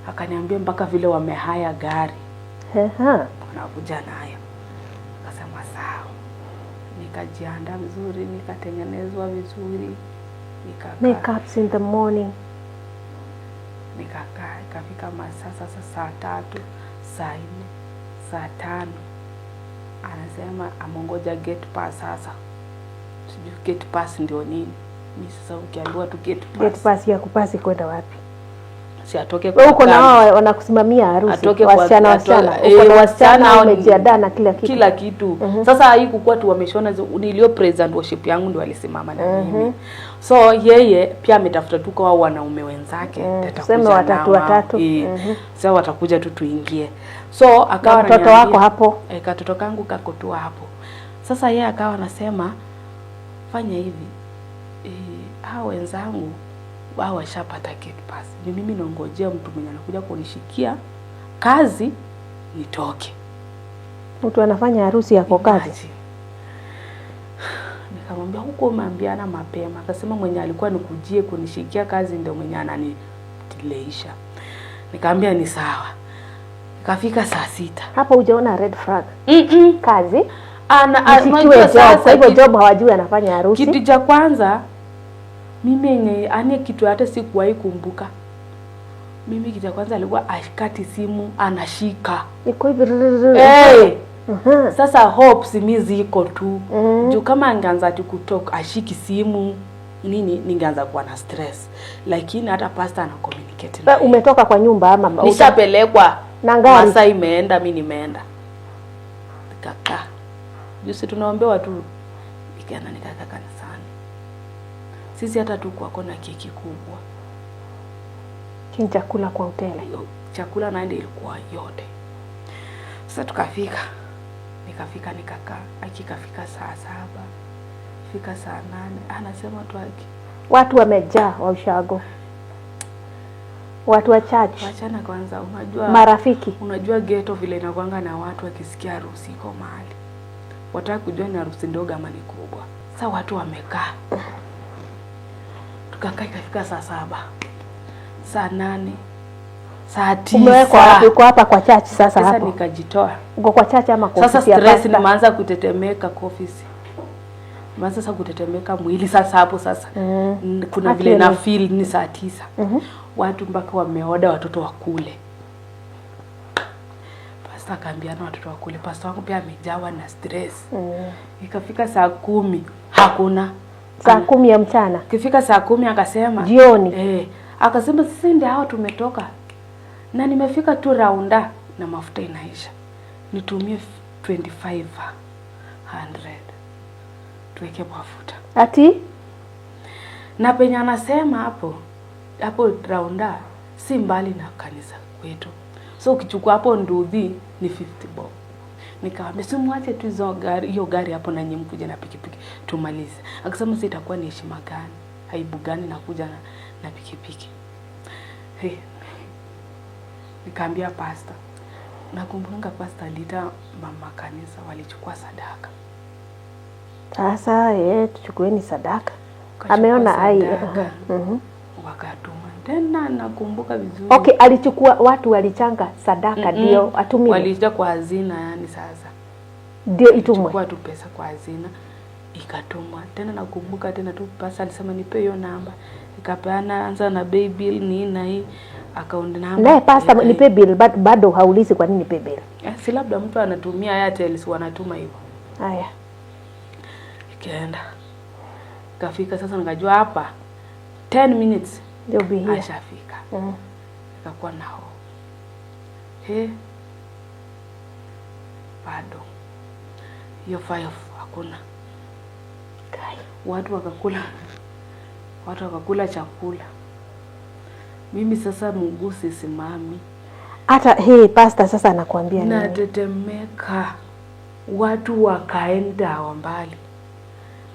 Akaniambia mpaka vile wamehaya gari Ehe. wanakuja nayo. Akasema sawa. Nikajiandaa vizuri, nikatengenezwa vizuri, nikakaa Makeups in the morning. nikakaa, ikafika masaa sasa saa 3, saa 4, saa 5. Anasema amongoja gate pass sasa. Sijui gate pass ndio nini. Mi sasa ukiambiwa tu gate pass, Gate pass ya kupasi kwenda wapi? Si atoke Wewe uko na kambi. wao wanakusimamia harusi. Atoke kwa- Wasichana wasichana. eh, Uko na wasichana wasichana hao ni- umejiandaa na kila kitu. Kila kitu. Sasa haikukuwa tu wameshona nilio praise and worship yangu ndio walisimama na mimi. So yeye pia ametafuta tu kwa wanaume wenzake atakuja Tuseme na watatu, wao. watatu. Sasa watakuja tu tuingie. So akawa Na mtoto ananiambia- wako hapo? Katoto kangu kako tu hapo. Sasa yeye akawa anasema fanya hivi. Hao wenzangu wao washapata gate pass. Ni mimi naongojea mtu mwenye anakuja kunishikia kazi nitoke. Mtu anafanya harusi yako kazi. Imagine. Nikamwambia huko umeambiana mapema. Akasema mwenye alikuwa nikujie kunishikia kazi ndio mwenye ananidileisha. Nikaambia ni sawa. Ikafika saa 6. Hapo hujaona red flag? Mm-mm. Kazi Ana mshikiwe unajua job. Kwa sasa hivyo job hawajui anafanya harusi. Kitu cha kwanza mimi yenye ani kitu hata sikuwahi kumbuka. Mimi kitu cha kwanza alikuwa ashikati simu anashika. Iko hivi. Hey! Sasa hopes mi ziko tu. Juu kama angeanza ati kutoka ashiki simu nini, ningeanza kuwa na stress. Lakini hata pastor ana communicate na Wewe umetoka kwa nyumba ama nishapelekwa Na gari? Masaa imeenda, mi nimeenda nikakaa juu si tunaombewa tu, nikaenda nikakaa kanisani. Sisi hata tukuwako na keki kubwa. Chin chakula kwa hoteli. Hiyo chakula naende ilikuwa yote. Sasa tukafika, nikafika nikakaa, akikafika saa 7, fika saa 8, anasema tu aki Watu wamejaa wa ushago, watu wa church, wachana kwanza, unajua marafiki. Unajua ghetto vile inakwanga na watu wakisikia harusi iko mahali wataka kujua ni harusi ndogo ama ni kubwa. Sa watu wamekaa, tukakaa, ikafika saa 7, saa 8, saa 9. Umewekwa wapi? Uko hapa kwa church sasa Sasa hapo? nikajitoa. Uko kwa church ama kwa Sasa ofisi ya stress, pastor? nimeanza kutetemeka kwa ofisi, nimeanza sasa kutetemeka mwili sasa hapo sasa kuna vile na feel ni saa 9, watu mpaka wameoda watoto wakule. Pasta akaambiana watoto wakule. Pasta wangu pia amejawa na stress. Ikafika saa 10 hakuna. Saa 10 ya mchana? Ikifika saa 10 akasema Jioni. Eh, akasema sisi ndio hao tumetoka na nimefika tu raunda na mafuta inaisha, nitumie 2500 tuweke mafuta. Ati? Na penye anasema hapo hapo raunda si mbali na kanisa kwetu, so ukichukua hapo nduthi ni 50 bob. Nikamwambia si mwache tu hizo gari, hiyo gari hapo na nyinyi mkuje na pikipiki tumalize. Akasema si itakuwa ni heshima gani, aibu gani nakuja na pikipiki. Hey. Nikaambia pasta, nakumbukanga pasta aliita mama kanisa, walichukua sadaka. Sasa tuchukueni sadaka. Wakachukua Ameona ai. sadaka. Wakatuma tena, nakumbuka vizuri. Okay, alichukua watu walichanga sadaka ndio atumiwe. Waliita kwa hazina, yani sasa Ndio itumwe. Chukua tu pesa kwa hazina ikatumwa tena. Nakumbuka tena tu pasa alisema nipe hiyo namba, ikapeana, anza na pay bill ni na hii account number. Naye pasta nipe bill, bado haulizi kwa nini nipe bill. Eh, si labda mtu anatumia Airtel, si wanatuma hivyo. Haya. Ikaenda ikafika, sasa nikajua hapa 10 minutes Ndio be here. ashafika. Nikakuwa na hope. He, bado hiyo 5 hakuna. Kai. Watu wakakula chakula. Mimi sasa mguu sisimami. Hata hii pasta sasa anakuambia nini? Natetemeka. Watu wakaenda wa mbali.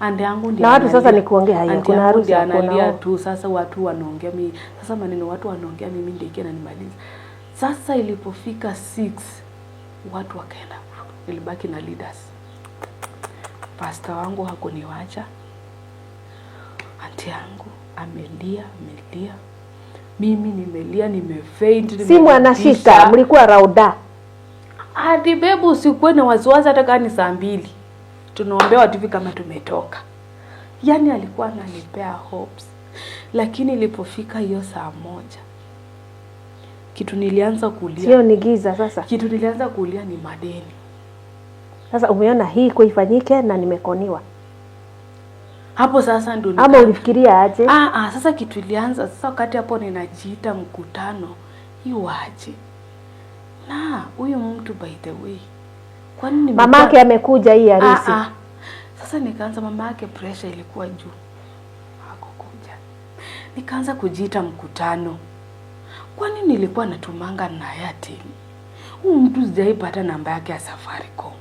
Auntie yangu ndiye Na watu sasa analia. ni kuongea haya, Auntie kuna yangu harusi ndiye hakuna, analia oh. tu. Sasa watu wanaongea mimi. Sasa maneno watu wanaongea mimi ndiye kinanimaliza. Sasa ilipofika 6 watu wakaenda. Nilibaki na leaders. Pastor wangu hakuniwacha. Auntie yangu amelia, amelia. Mimi nimelia, nimefaint, Simu nimerudisha. anashika, mlikuwa rauda. Hadi babe, usikuwe na wasiwasi hata kama ni saa 2. Tunaombewa tu hivi kama tumetoka. Yaani alikuwa ananipea hopes. Lakini ilipofika hiyo saa 1 kitu nilianza kulia. Sio ni giza sasa. Kitu nilianza kulia ni madeni. Sasa umeona hii kwa ifanyike na nimekoniwa. Hapo sasa ndo Ama ulifikiria aje? Ah, ah, sasa kitu ilianza sasa wakati hapo ninajiita mkutano iwaje. Na huyu mtu by the way. Kwani nimekuwa Mamake amekuja hii harusi. Ah, ah. Sasa nikaanza mama yake pressure ilikuwa juu. Hakukuja. Nikaanza kujiita mkutano. Kwani nilikuwa natumanga na Airtel? Huyu mtu sijaipata namba yake ya Safaricom.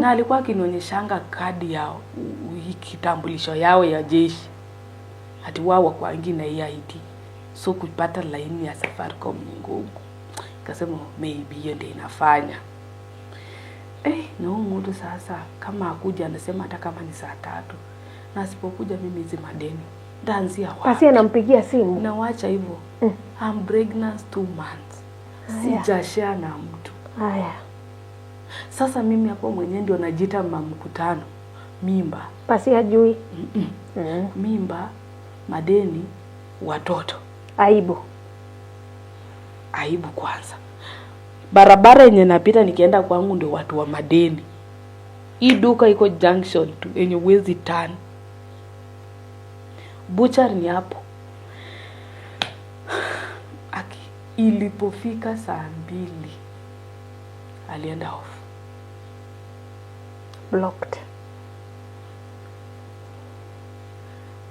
Na alikuwa akinionyeshanga kadi ya kitambulisho yao ya jeshi. Ati wao wakwangi na hii ID. So kupata laini ya Safaricom ni ngumu. Nikasema maybe hiyo ndio inafanya. Eh, na huyu mtu sasa kama akuja anasema hata kama ni saa 3. Na asipokuja mimi hizi madeni Ntaanzia wapi? Pasi anampigia simu. Nawacha hivyo. I'm pregnant 2 months. Sijashare na mtu. Haya. Sasa mimi hapo mwenyewe ndio najiita mama mkutano. Mimba. Pasi hajui. Mimba, madeni, watoto. Aibu. Aibu kwanza. Barabara yenye napita nikienda kwangu ndio watu wa madeni. Hii duka iko junction tu yenye huwezi turn. Butcher ni hapo. Aki, ilipofika saa 2 alienda off. Blocked.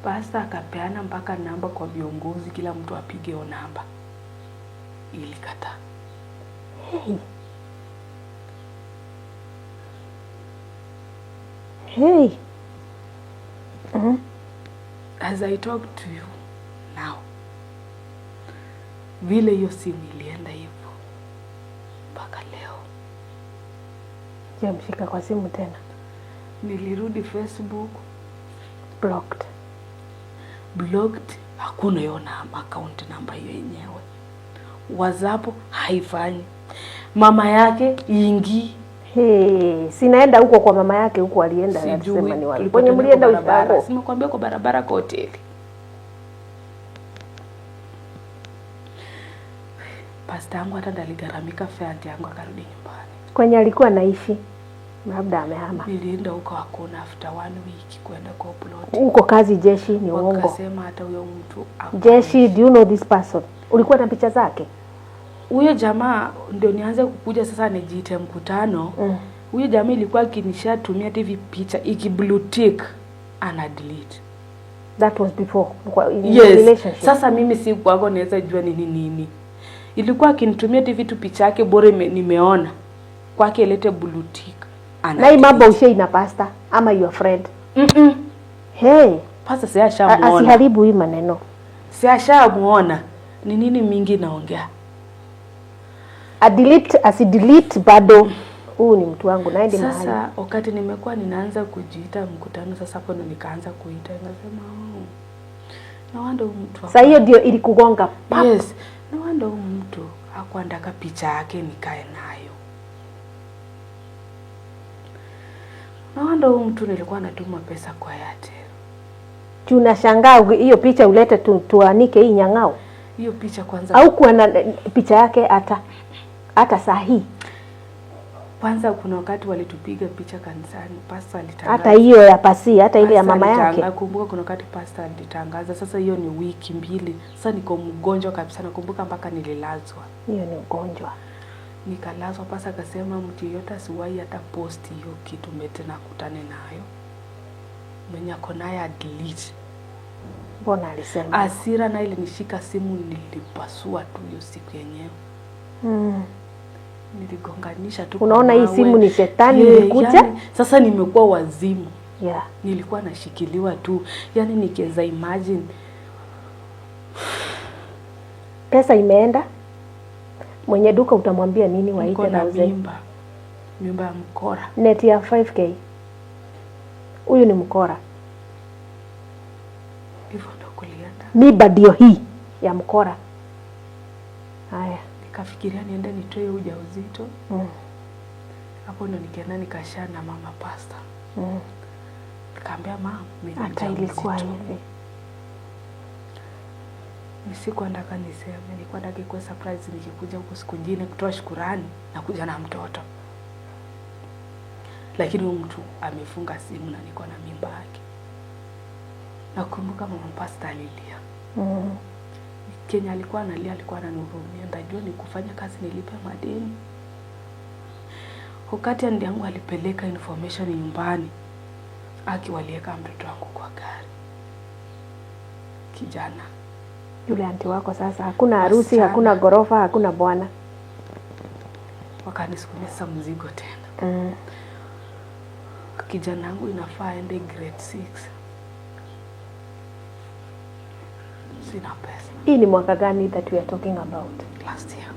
Pastor akapeana mpaka namba kwa viongozi, kila mtu apige hiyo namba. Ilikataa. Hey. Hey. As I talk to you now, vile hiyo simu ilienda hivyo mpaka leo. Je, mshika kwa simu tena? Nilirudi Facebook. Blocked. Blocked. Hakuna hiyo account number hiyo yenyewe. WhatsApp haifanyi. Mama yake ingi. Hey, sinaenda huko kwa mama yake huko alienda, Sijui, alisema ni wapi. tulipatana Kwenye mlienda kwa barabara. huko. Simekwambia kwa barabara kwa hoteli. Pastor yangu hata ndaligharamika fare auntie yangu akarudi nyumbani. Kwenye alikuwa anaishi labda amehama. Nilienda huko hakuna, after 1 week kwenda kwa plot. Huko kazi jeshi ni uongo. Wakasema hata huyo mtu hakuna. Jeshi, do you know this person? Ulikuwa na picha zake? Huyo jamaa ndio nianze kukuja sasa nijiite mkutano. Huyo jamaa ilikuwa akinishatumia TV picha iki blue tick ana delete. That was before kwa, in Yes. relationship. Sasa mimi si kwako naweza jua ni nini. Ilikuwa akinitumia TV tu picha yake bora nimeona. Kwake ilete blue tick. Ana Na hii mambo delete. ushei na pastor ama your friend? Hey. Pastor si ashamuona. Asiharibu hii maneno. Si ashamuona. Ni nini mingi naongea? A delete, asi delete bado. Huu ni mtu wangu naende mahali. Sasa wakati nimekuwa ninaanza kujiita mkutano, sasa hapo ndo nikaanza kuita, nikasema oh, na wando huyu mtu Sasa hiyo ndio ilikugonga pap. Yes, na wando huyu mtu hakuandaka picha yake nikae nayo. Na wando huyu mtu nilikuwa natuma pesa kwa Airtel. Tunashangaa hiyo picha ulete tuanike hii nyang'ao. Hiyo picha kwanza. Au kuwa na picha yake hata sahihi. Kwanza kuna wakati walitupiga picha kanisani, pastor alitangaza. Hata hiyo ya pasi, hata ile ya Pastor mama yake. alitangaza. Kumbuka kuna wakati pastor alitangaza. Sasa hiyo ni wiki 2. Sasa niko mgonjwa kabisa, nakumbuka mpaka nililazwa. Hiyo ni ugonjwa. Nikalazwa, pastor akasema mtu yeyote asiwahi hata post hiyo kitu mbele na kutane nayo. Mwenye ako naye delete. Mbona alisema? Hasira na ilinishika simu, nilipasua tu hiyo siku yenyewe. Niligonganisha tu. Unaona hii mawe. simu ni shetani ilikuja? Yani, sasa nimekuwa wazimu. Nilikuwa nashikiliwa tu. Yani nikiweza imagine. Pesa imeenda. Mwenye duka utamwambia nini wa Niko na 8,000? mimba. Mimba ya mkora. Net ya 5K. Huyu ni mkora. Hivyo ndo kulienda. Mimba ndio hii ya mkora. Haya. Nikafikiria niende nitoe ujauzito. Hapo ndo nikaenda nikashare na mama pastor. Nikamwambia mama, mimi ni Hata ilikuwa mjamzito. hivi. Nisikuwa niseme, nilikuwa nataka ikuwe surprise nikikuja huku siku nyingine kutoa shukurani na kuja na mtoto. Lakini huyu mtu amefunga simu na niko na mimba yake. Nakumbuka mama pastor alilia. Kenya alikuwa analia, alikuwa ananihurumia. Ndajua ni kufanya kazi nilipe madeni. Wakati anti yangu alipeleka information nyumbani, aki walieka mtoto wangu kwa gari. Kijana. Yule anti wako sasa, hakuna harusi, Wasichana. hakuna gorofa, hakuna bwana. Wakanisukumia sasa mzigo tena. Kijana wangu inafaa aende grade 6. Sina pesa. Hii ni mwaka gani that we are talking about? Last year.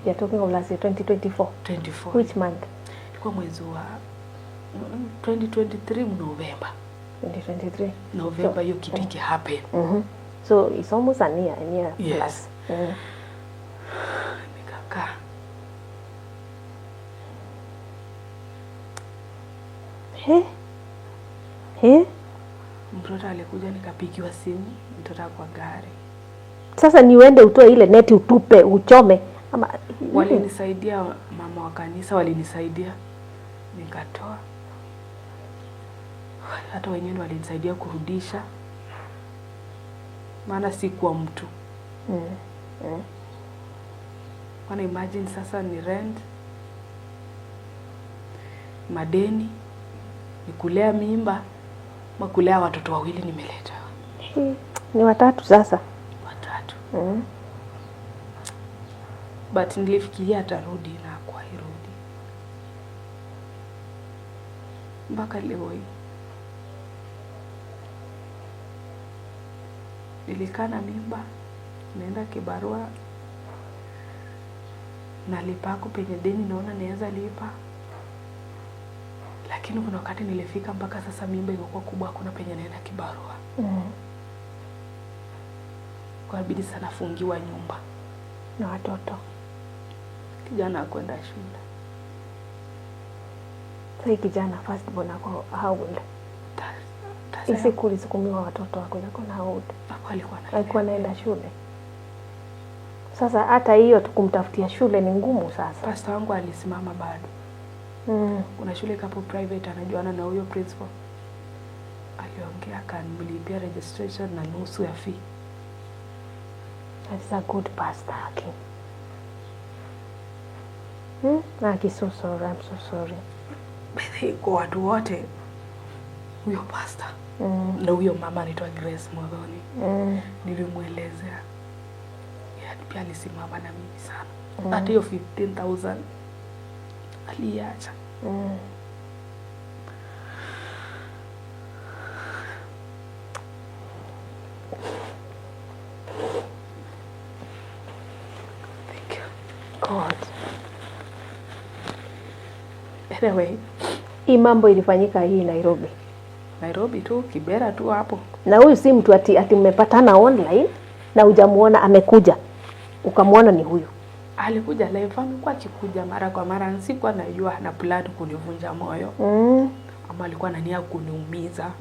We are talking of last year, 2024. 24. Which month? Ilikuwa mwezi wa 2023 November. 2023. November hiyo kitu ikihappen. So it's almost a year Yes. plus. Nikakaa. He? He? Mtoto alikuja, nikapigiwa simu, mtoto kwa gari. Sasa ni uende utoe ile neti utupe uchome ama? Walinisaidia, mama wa kanisa walinisaidia, nikatoa. Hata wenyewe walinisaidia kurudisha, maana sikuwa mtu. Maana imagine sasa ni rent, madeni, ni kulea mimba, ma kulea watoto wawili nimeleta. He, ni watatu sasa. Watatu. But nilifikiria atarudi na hakuwahi rudi mpaka leo hii. Nilikaa na mimba, naenda kibarua, nalipako penye deni naona naweza lipa, lakini kuna wakati nilifika mpaka sasa mimba imekuwa kubwa, hakuna penye naenda kibarua. Kwa bidi sana fungiwa nyumba. Na watoto. Kijana akwenda shule. Sasa kijana first born ako how old? Isiku ulisukumiwa watoto wako ilikuwa na how old? Hapo alikuwa na Alikuwa anaenda shule. Sasa hata hiyo kumtafutia shule ni ngumu sasa. Pastor wangu alisimama bado. Kuna shule kapo private, anajuana na huyo principal. Aliongea akanilipia registration na nusu ya fee. That's a good pastor, Aki. Aki, so sorry. I'm so sorry. By kwa watu wote huyo pastor na huyo mama anaitwa Grace Modhoni. Nilimwelezea. Yeye pia alisimama na mimi sana. Hata hiyo 15,000 aliacha. Thank you. God. Anyway, Hii mambo ilifanyika hii Nairobi. Nairobi tu, Kibera tu hapo. Na huyu si mtu ati mmepatana online na hujamuona amekuja. Ukamuona ni huyu. Alikuja live, amekuwa akikuja mara kwa mara, sikuwa najua ana plan kunivunja moyo ama alikuwa na nia kuniumiza.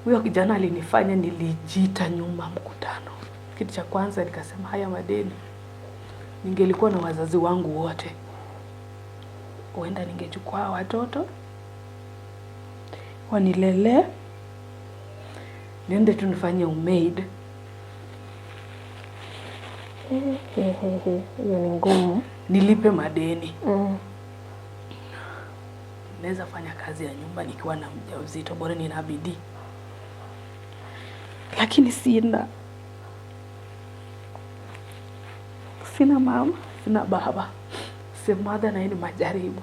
Huyo kijana alinifanya nilijiita nyuma mkutano. Kitu cha kwanza nikasema, haya madeni, ningelikuwa na wazazi wangu wote, huenda ningechukua watoto wanilelee, niende tu nifanye umaid. Hiyo ni ngumu. Nilipe madeni. Naweza fanya kazi ya nyumba nikiwa na mjauzito, bora nina bidii, lakini sina mama, sina baba, stepmother na yeye ni majaribu.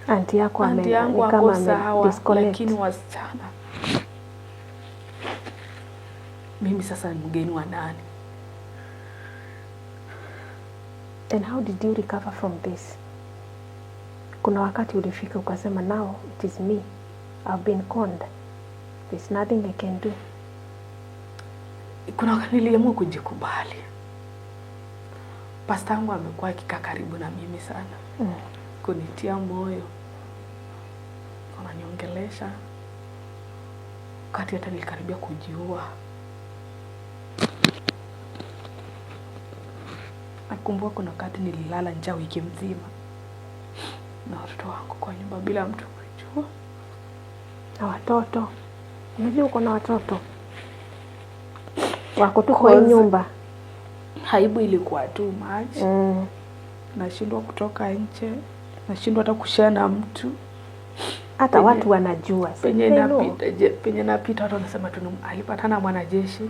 Auntie yako Auntie yangu ni ako kama ame sawa, disconnect. lakini wasichana, mimi sasa ni mgeni wa nani? And how did you recover from this? Kuna wakati ulifika ukasema, now it is me. I've been conned. There's nothing I can do. Kuna wakati niliamua kujikubali. Pasta wangu amekuwa akikaa karibu na mimi sana, kunitia moyo, ananiongelesha. Wakati hata nilikaribia kujiua, nakumbuka kuna wakati nililala njaa wiki mzima na watoto wangu kwa nyumba bila mtu kujua. Na watoto. Unajua uko na watoto. Wako tu kwa hii nyumba. Aibu ilikuwa too much. Nashindwa kutoka nje, nashindwa hata kushare na mtu. Hata watu wanajua. Penye They know. napita, penye napita watu wanasema tu alipatana mwanajeshi.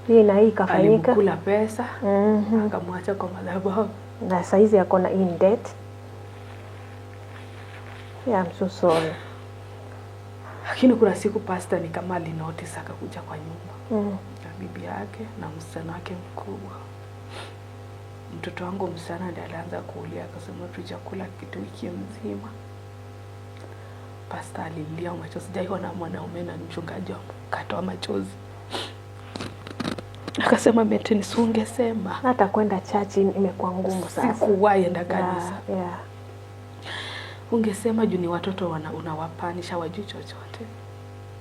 Hii na hii ikafanyika. Alimkula pesa, akamwacha kwa madhabahu. Na saizi ako na in debt. Yeah, I'm so sorry. Lakini kuna siku pastor ni kama alinotice akakuja kwa nyumba. Na bibi yake na msichana wake mkubwa. Mtoto wangu msichana ndiye alianza kulia akasema tujakula kitu wiki mzima. Pasta alilia machozi, sijaiona mwanaume na mchungaji akatoa machozi, akasema Metini, si ungesema. Hata kwenda church imekuwa ngumu sasa. Sikuwahi enda kanisa. Yeah. Ungesema juu ni watoto unawapanisha wajui chochote.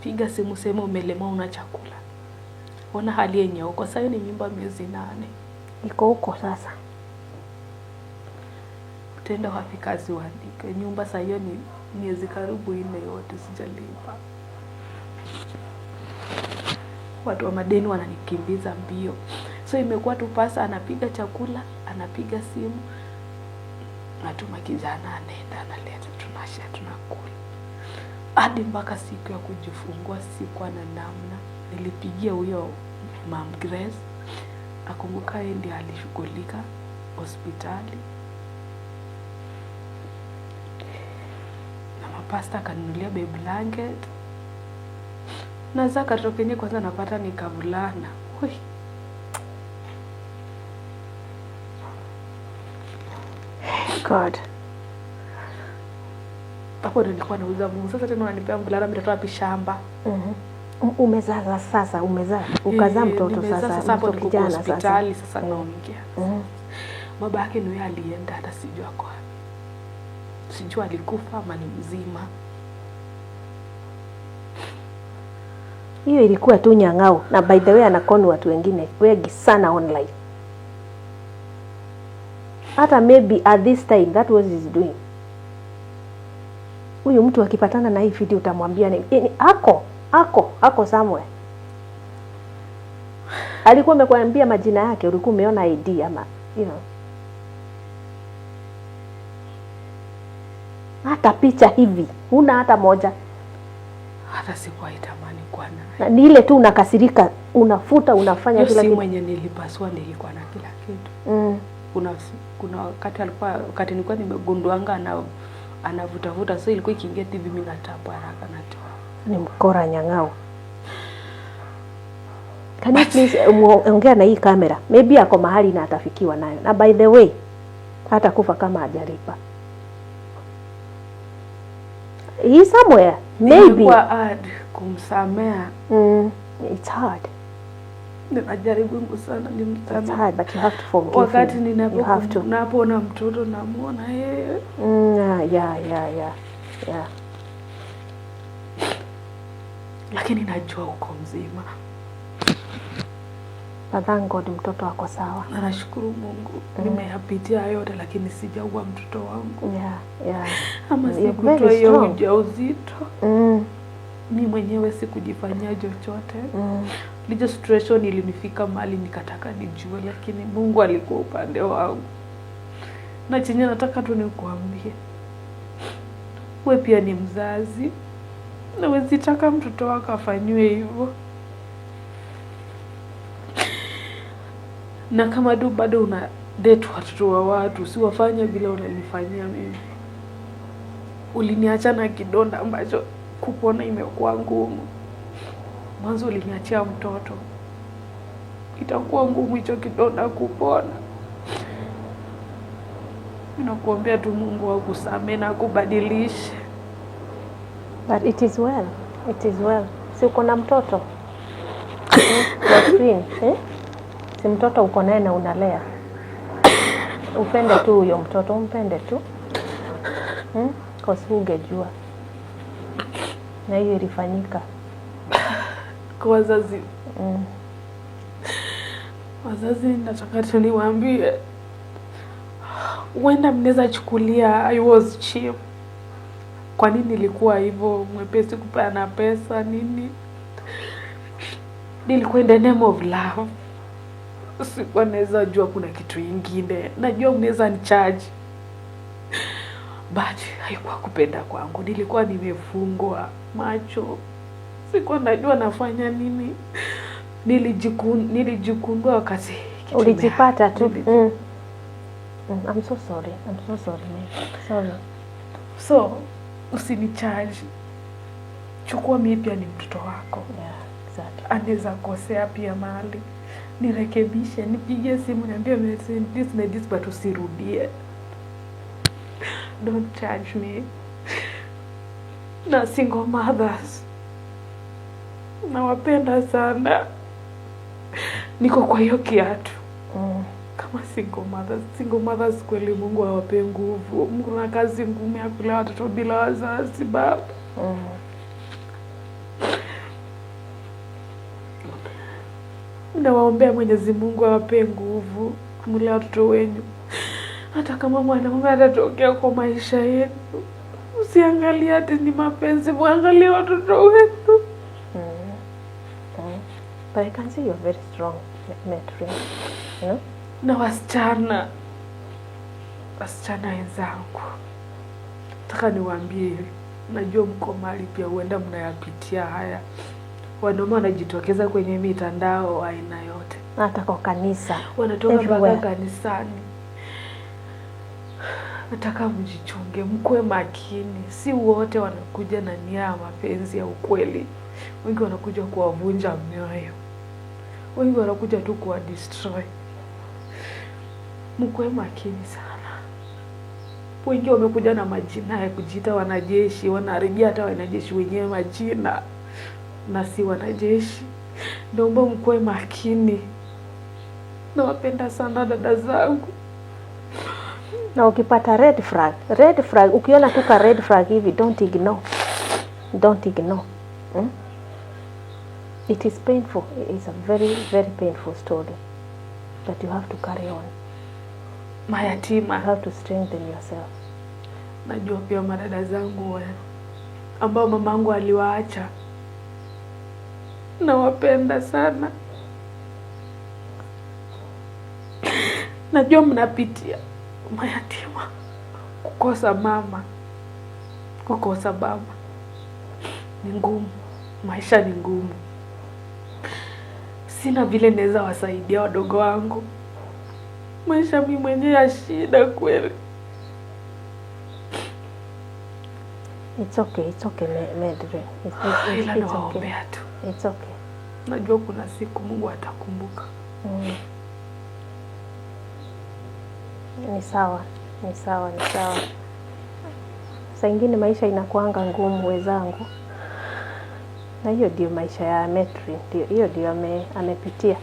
Piga simu sema umelemewa, una chakula. Ona hali yenye uko sasa, ni mimba miezi 8. Iko huko sasa. Utaenda wapi kazi uandike? Nyumba sasa hiyo ni miezi karibu 4 yote sijalipa. Watu wa madeni wananikimbiza mbio. So imekuwa tu pasa anapiga chakula, anapiga simu, natuma kijana anaenda analeta, tunasha tunakula. Hadi mpaka siku ya kujifungua sikuwa na namna. Nilipigia huyo Mom Grace, nakumbuka yeye ndiye alishughulika hospitali. Na mapasta akanunulia baby blanket. Na za katoto kenye kwanza napata ni kavulana. Ui. God. Hapo ndo nilikuwa nauza Mungu. Sasa tena unanipea mvulana, mimi nitatoa wapi shamba? Umezaa sasa, umezaa. Ukazaa mtoto Nimezaa sasa, sasa, hapo mtoto niko kijana sasa. hospitali sasa naongea. Baba yake ni yeye alienda, hata sijui ako wapi. Sijui alikufa ama ni mzima. Hiyo ilikuwa tu nyang'au, na by the way anakoni watu wengine wengi sana online. Hata maybe at this time that was his doing. Huyu mtu akipatana na hii video utamwambia nini? Ako somewhere. Alikuwa amekuambia majina yake, ulikuwa umeona ID ama you know. Hata picha hivi huna hata moja. Hata sikuwahi tamani kuwa naye. Na ni ile tu unakasirika, unafuta, unafanya Hiyo kila simu kitu. yenye nilipasua nilikuwa na kila kitu. Kuna wakati alikuwa, wakati nilikuwa nimegunduanga anavutavuta, so ilikuwa ikiingia TV mimi natapa haraka natoa. Ni mkora nyang'au. Can you please ongea na hii kamera? Maybe ako mahali na atafikiwa nayo. Na by the way, hata kufa kama hajalipa. He's somewhere. Maybe. Imekuwa hard kumsamea. It's hard. Ninajaribu sana nimsamee. It's hard, but you have to forgive Wakati him. You have to. ninapoona mtoto namuona yeye. Lakini najua uko mzima. But thank God mtoto ako sawa. Na nashukuru Mungu. Nimeyapitia yote lakini sijaua mtoto wangu. Ama You're sikutoa very hiyo strong. ujauzito. Mi mwenyewe sikujifanyia chochote. Lijo situation ilinifika mahali nikataka nijue, lakini Mungu alikuwa upande wangu. Na chenye nataka tu nikuambie, we pia ni mzazi na huwezi taka mtoto wako afanyiwe hivyo. Na kama tu bado una date watoto wa watu, usiwafanye vile unanifanyia mimi. Uliniacha na kidonda ambacho kupona imekuwa ngumu. Mwanzo uliniachia mtoto, itakuwa ngumu hicho kidonda kupona. Ninakuombea tu Mungu akusamee na akubadilishe. But it is well. It is well. Si uko na mtoto? Catherine, eh? Si mtoto uko naye na unalea. Upende tu huyo mtoto, umpende tu. Cause hungejua. Na hiyo ilifanyika. Kwa wazazi. Wazazi nataka tu niwaambie, huenda mnaweza chukulia I was cheap. Kwa nini nilikuwa hivyo mwepesi kupeana pesa nini? Nilikuwa in the name of love. Sikuwa naweza jua kuna kitu ingine. Najua mnaweza nicharge. But haikuwa kupenda kwangu. Nilikuwa nimefungwa macho. Sikuwa najua nafanya nini. Nilijikundua wakati kitu Ulijipata tu. I'm so sorry. I'm so sorry, man. Sorry. So, usinicharge. Chukua mimi pia ni mtoto wako. Yeah, exactly. Anaweza kosea pia mahali. Nirekebishe, nipigie simu niambie this na this, but usirudie. Don't charge me. Na single mothers, nawapenda sana, niko kwa hiyo kiatu kama single mothers. Single mothers kweli, Mungu awape nguvu. Mko na kazi ngumu ya kulea watoto bila wazazi, baba. Nawaombea Mwenyezi Mungu awape nguvu kumlea watoto wenyu, hata kama mwanaume atatokea kwa maisha yenu, usiangalie ati ni mapenzi, muangalie watoto wenu. But I can see you're very strong, Metrin. You know? Na wasichana wenzangu, nataka niwaambie, najua mko mahali pia, huenda mnayapitia haya. Wanaume wanajitokeza kwenye mitandao aina yote, Hata kwa kanisa. Wanatoka mpaka Everywhere. Kanisani. Nataka mjichunge, mkuwe makini. Si wote wanakuja na nia ya mapenzi ya ukweli. Wengi wanakuja kuwavunja mioyo, wengi wanakuja tu kuwa destroy. Mkuwe makini sana. Wengi wamekuja na majina ya kujiita wanajeshi, wanaharibia hata wanajeshi wenyewe majina na si wanajeshi. Naomba mkuwe makini. Nawapenda sana dada zangu. Na ukipata red flag, red flag, ukiona tu ka red flag hivi, don't ignore. Don't ignore. It is painful. It is a very, very painful story. But you have to carry on. You Mayatima, have to strengthen yourself. Najua pia madada zangu ambao mamangu aliwaacha, nawapenda sana. Najua mnapitia mayatima, kukosa mama, kukosa baba ni ngumu, maisha ni ngumu. Sina vile naweza wasaidia wadogo wangu, maisha mi mwenyewe ya shida kweli. It's okay, it's okay, Medre. It's, Ila it's okay. nawaombea tu, It's okay. najua kuna siku Mungu atakumbuka. Ni sawa, ni sawa, ni sawa. Saa ingine maisha inakuanga ngumu wezangu, na hiyo ndio maisha ya Metri, ndio hiyo ndio amepitia.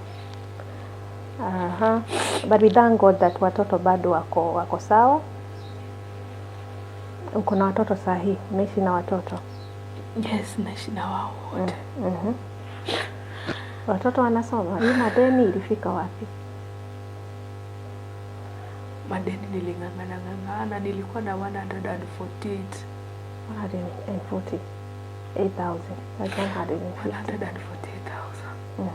Aha. But we thank God that watoto bado wako sawa. Uko na watoto sahi, unaishi na watoto? Yes, naishi na wao wote. Watoto wanasoma. Hii madeni ilifika wapi? Madeni niling'ang'ana ng'ang'ana, nilikuwa na 148. 148,000. That's 150. 148,000.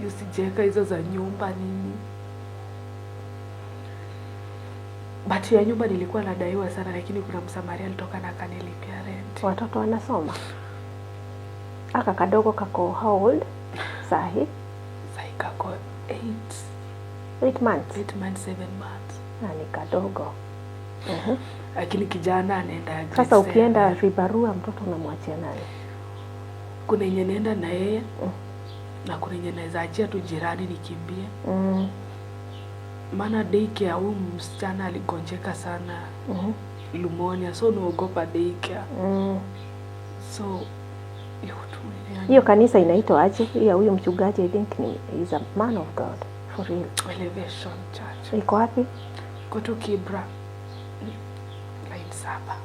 Usijeka hizo za nyumba nini, but ya nyumba nilikuwa nadaiwa sana, lakini kuna msamaria alitoka na akanilipia rent. Watoto wanasoma. Aka kadogo kako how old sahi? Sai kako 8. 8 months. 8 months, 7 months. Na ni kadogo. Lakini kijana anaenda grade Sasa ukienda 7. vibarua, mtoto unamwachia nani? Kuna yenye naenda na yeye na kuna yenye naweza achia tu jirani nikimbie, maana daycare huyu msichana aligonjeka sana, pneumonia, so naogopa daycare. So hiyo tu yani. Hiyo kanisa inaitwa aje? Ya huyu mchungaji, I think ni is a man of God for real. Elevation Church. Iko wapi? Iko tu Kibra, line 7.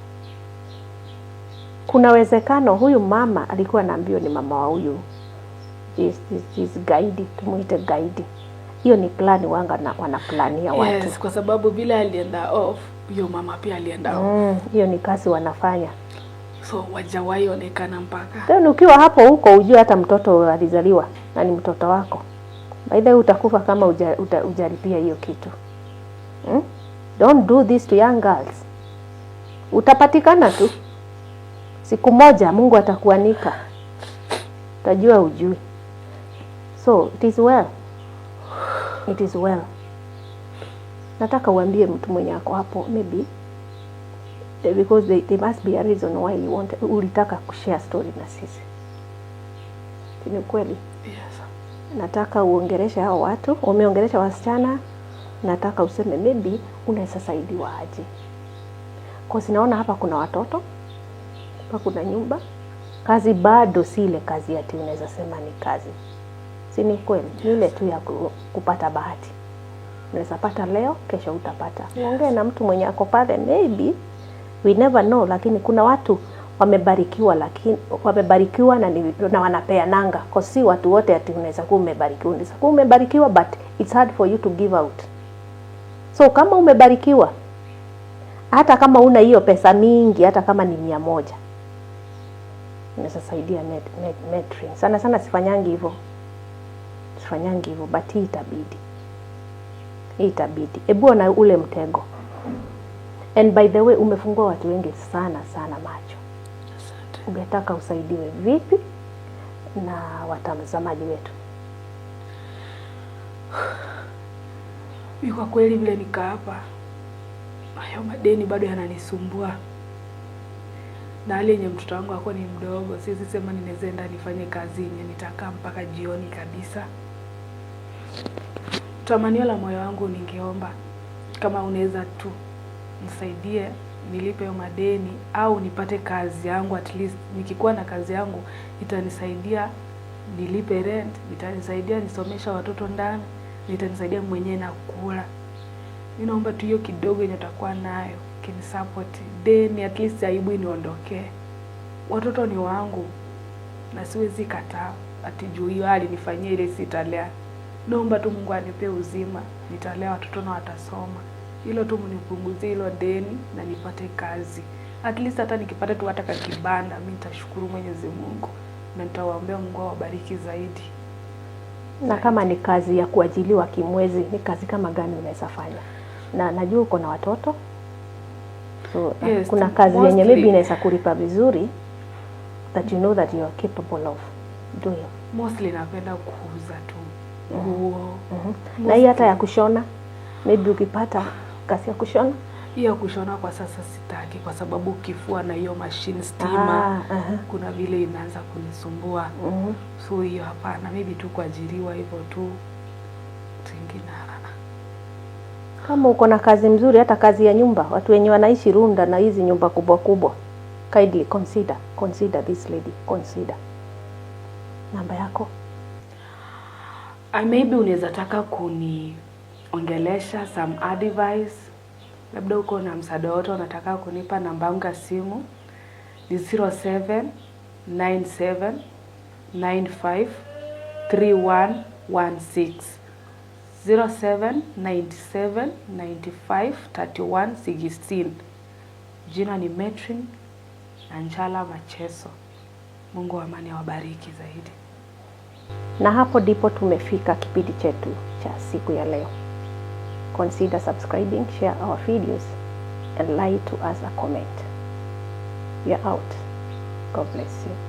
Kuna uwezekano huyu mama alikuwa anaambiwa ni mama wa huyu this gaidi, tumuite gaidi. Hiyo ni plan wanga na wanaplania watu. Yes, kwa sababu vile alienda off, huyo mama pia alienda off. Hiyo ni kazi wanafanya. So wajawahi onekana mpaka Then ukiwa hapo huko ujue hata mtoto alizaliwa na ni mtoto wako. By the way, utakufa kama hujalipia hiyo kitu. Don't do this to young girls. Utapatikana tu. Siku moja Mungu atakuanika. Utajua ujui. So it is well. It is well. Nataka uambie mtu mwenye ako hapo maybe because there must be a reason why you want, ulitaka kushare story na sisi. Ni kweli? Yes. Nataka uongeleshe hao watu, umeongelesha wasichana, nataka useme maybe unaweza saidiwa aje. Cause naona hapa kuna watoto Hapa kuna nyumba, kazi bado si ile kazi ati unaweza sema ni kazi, si ni kweli? Ni ile tu ya kupata bahati. Unaweza pata leo, kesho utapata. Uongee na mtu mwenye ako pale, maybe, we never know, lakini kuna watu wamebarikiwa, lakini wamebarikiwa na wanapeananga, kwa si watu wote ati unaweza kuwa umebarikiwa. Unaweza kuwa umebarikiwa, but it's hard for you to give out. So kama umebarikiwa, hata kama una hiyo pesa mingi, hata kama ni 100, unaweza saidia mentoring. Sana sana sifanyangi hivyo, sifanyangi hivyo, but hii itabidi, hii itabidi. Ebu ona ule mtego. And by the way, umefungua watu wengi sana sana macho. Asante. Ungetaka usaidiwe vipi na watazamaji wetu? Mi kwa kweli vile nikaa hapa, hayo madeni bado yananisumbua, na hali yenye mtoto wangu ako ni mdogo, siwezi sema ninaweza enda nifanye kazi yenye nitakaa mpaka jioni kabisa. Tamanio la moyo wangu, ningeomba kama unaweza tu nisaidie nilipe hayo madeni au nipate kazi yangu. At least nikikuwa na kazi yangu itanisaidia nilipe rent, itanisaidia nisomesha watoto ndani, itanisaidia mwenyewe na kula. Mi naomba tu hiyo kidogo yenye utakuwa nayo kinisupport deni, at least aibu iniondokee. Watoto ni wangu na siwezi kataa ati juu hiyo hali nifanyie ile sitalea. Naomba tu Mungu anipe uzima, nitalea watoto na watasoma. Hilo tu mnipunguzie hilo deni na nipate kazi. At least hata nikipata tu hata kakibanda, mi nitashukuru Mwenyezi Mungu na nitawaombea Mungu awabariki zaidi. Na kama ni kazi ya kuajiliwa kimwezi, ni kazi kama gani unaweza fanya? Na najua uko na watoto, so Yes, kuna kazi yenye mostly. maybe inaweza kulipa vizuri that you know that you are capable of doing. Mostly napenda kuuza tu nguo. Na hii hata ya kushona, maybe ukipata kazi ya kushona. Hiyo ya kushona kwa sasa sitaki, kwa sababu kifua na hiyo machine stima kuna vile inaanza kunisumbua. So hiyo hapana, maybe tu kuajiriwa hivyo tu, zingine Kama uko na kazi mzuri, hata kazi ya nyumba, watu wenye wanaishi Runda na hizi nyumba kubwa kubwa, kindly consider, consider this lady, consider. Namba yako? Maybe unaweza taka kuniongelesha some advice, labda uko na msaada wote unataka kunipa, namba yangu ya simu ni 0797 95 3116, 0797 95 31 16. Jina ni Metrin Nanjala Macheso. Mungu wa amani awabariki zaidi. Na hapo ndipo tumefika kipindi chetu cha siku ya leo. Consider subscribing, share our videos and write to us a comment. We are out. God bless you.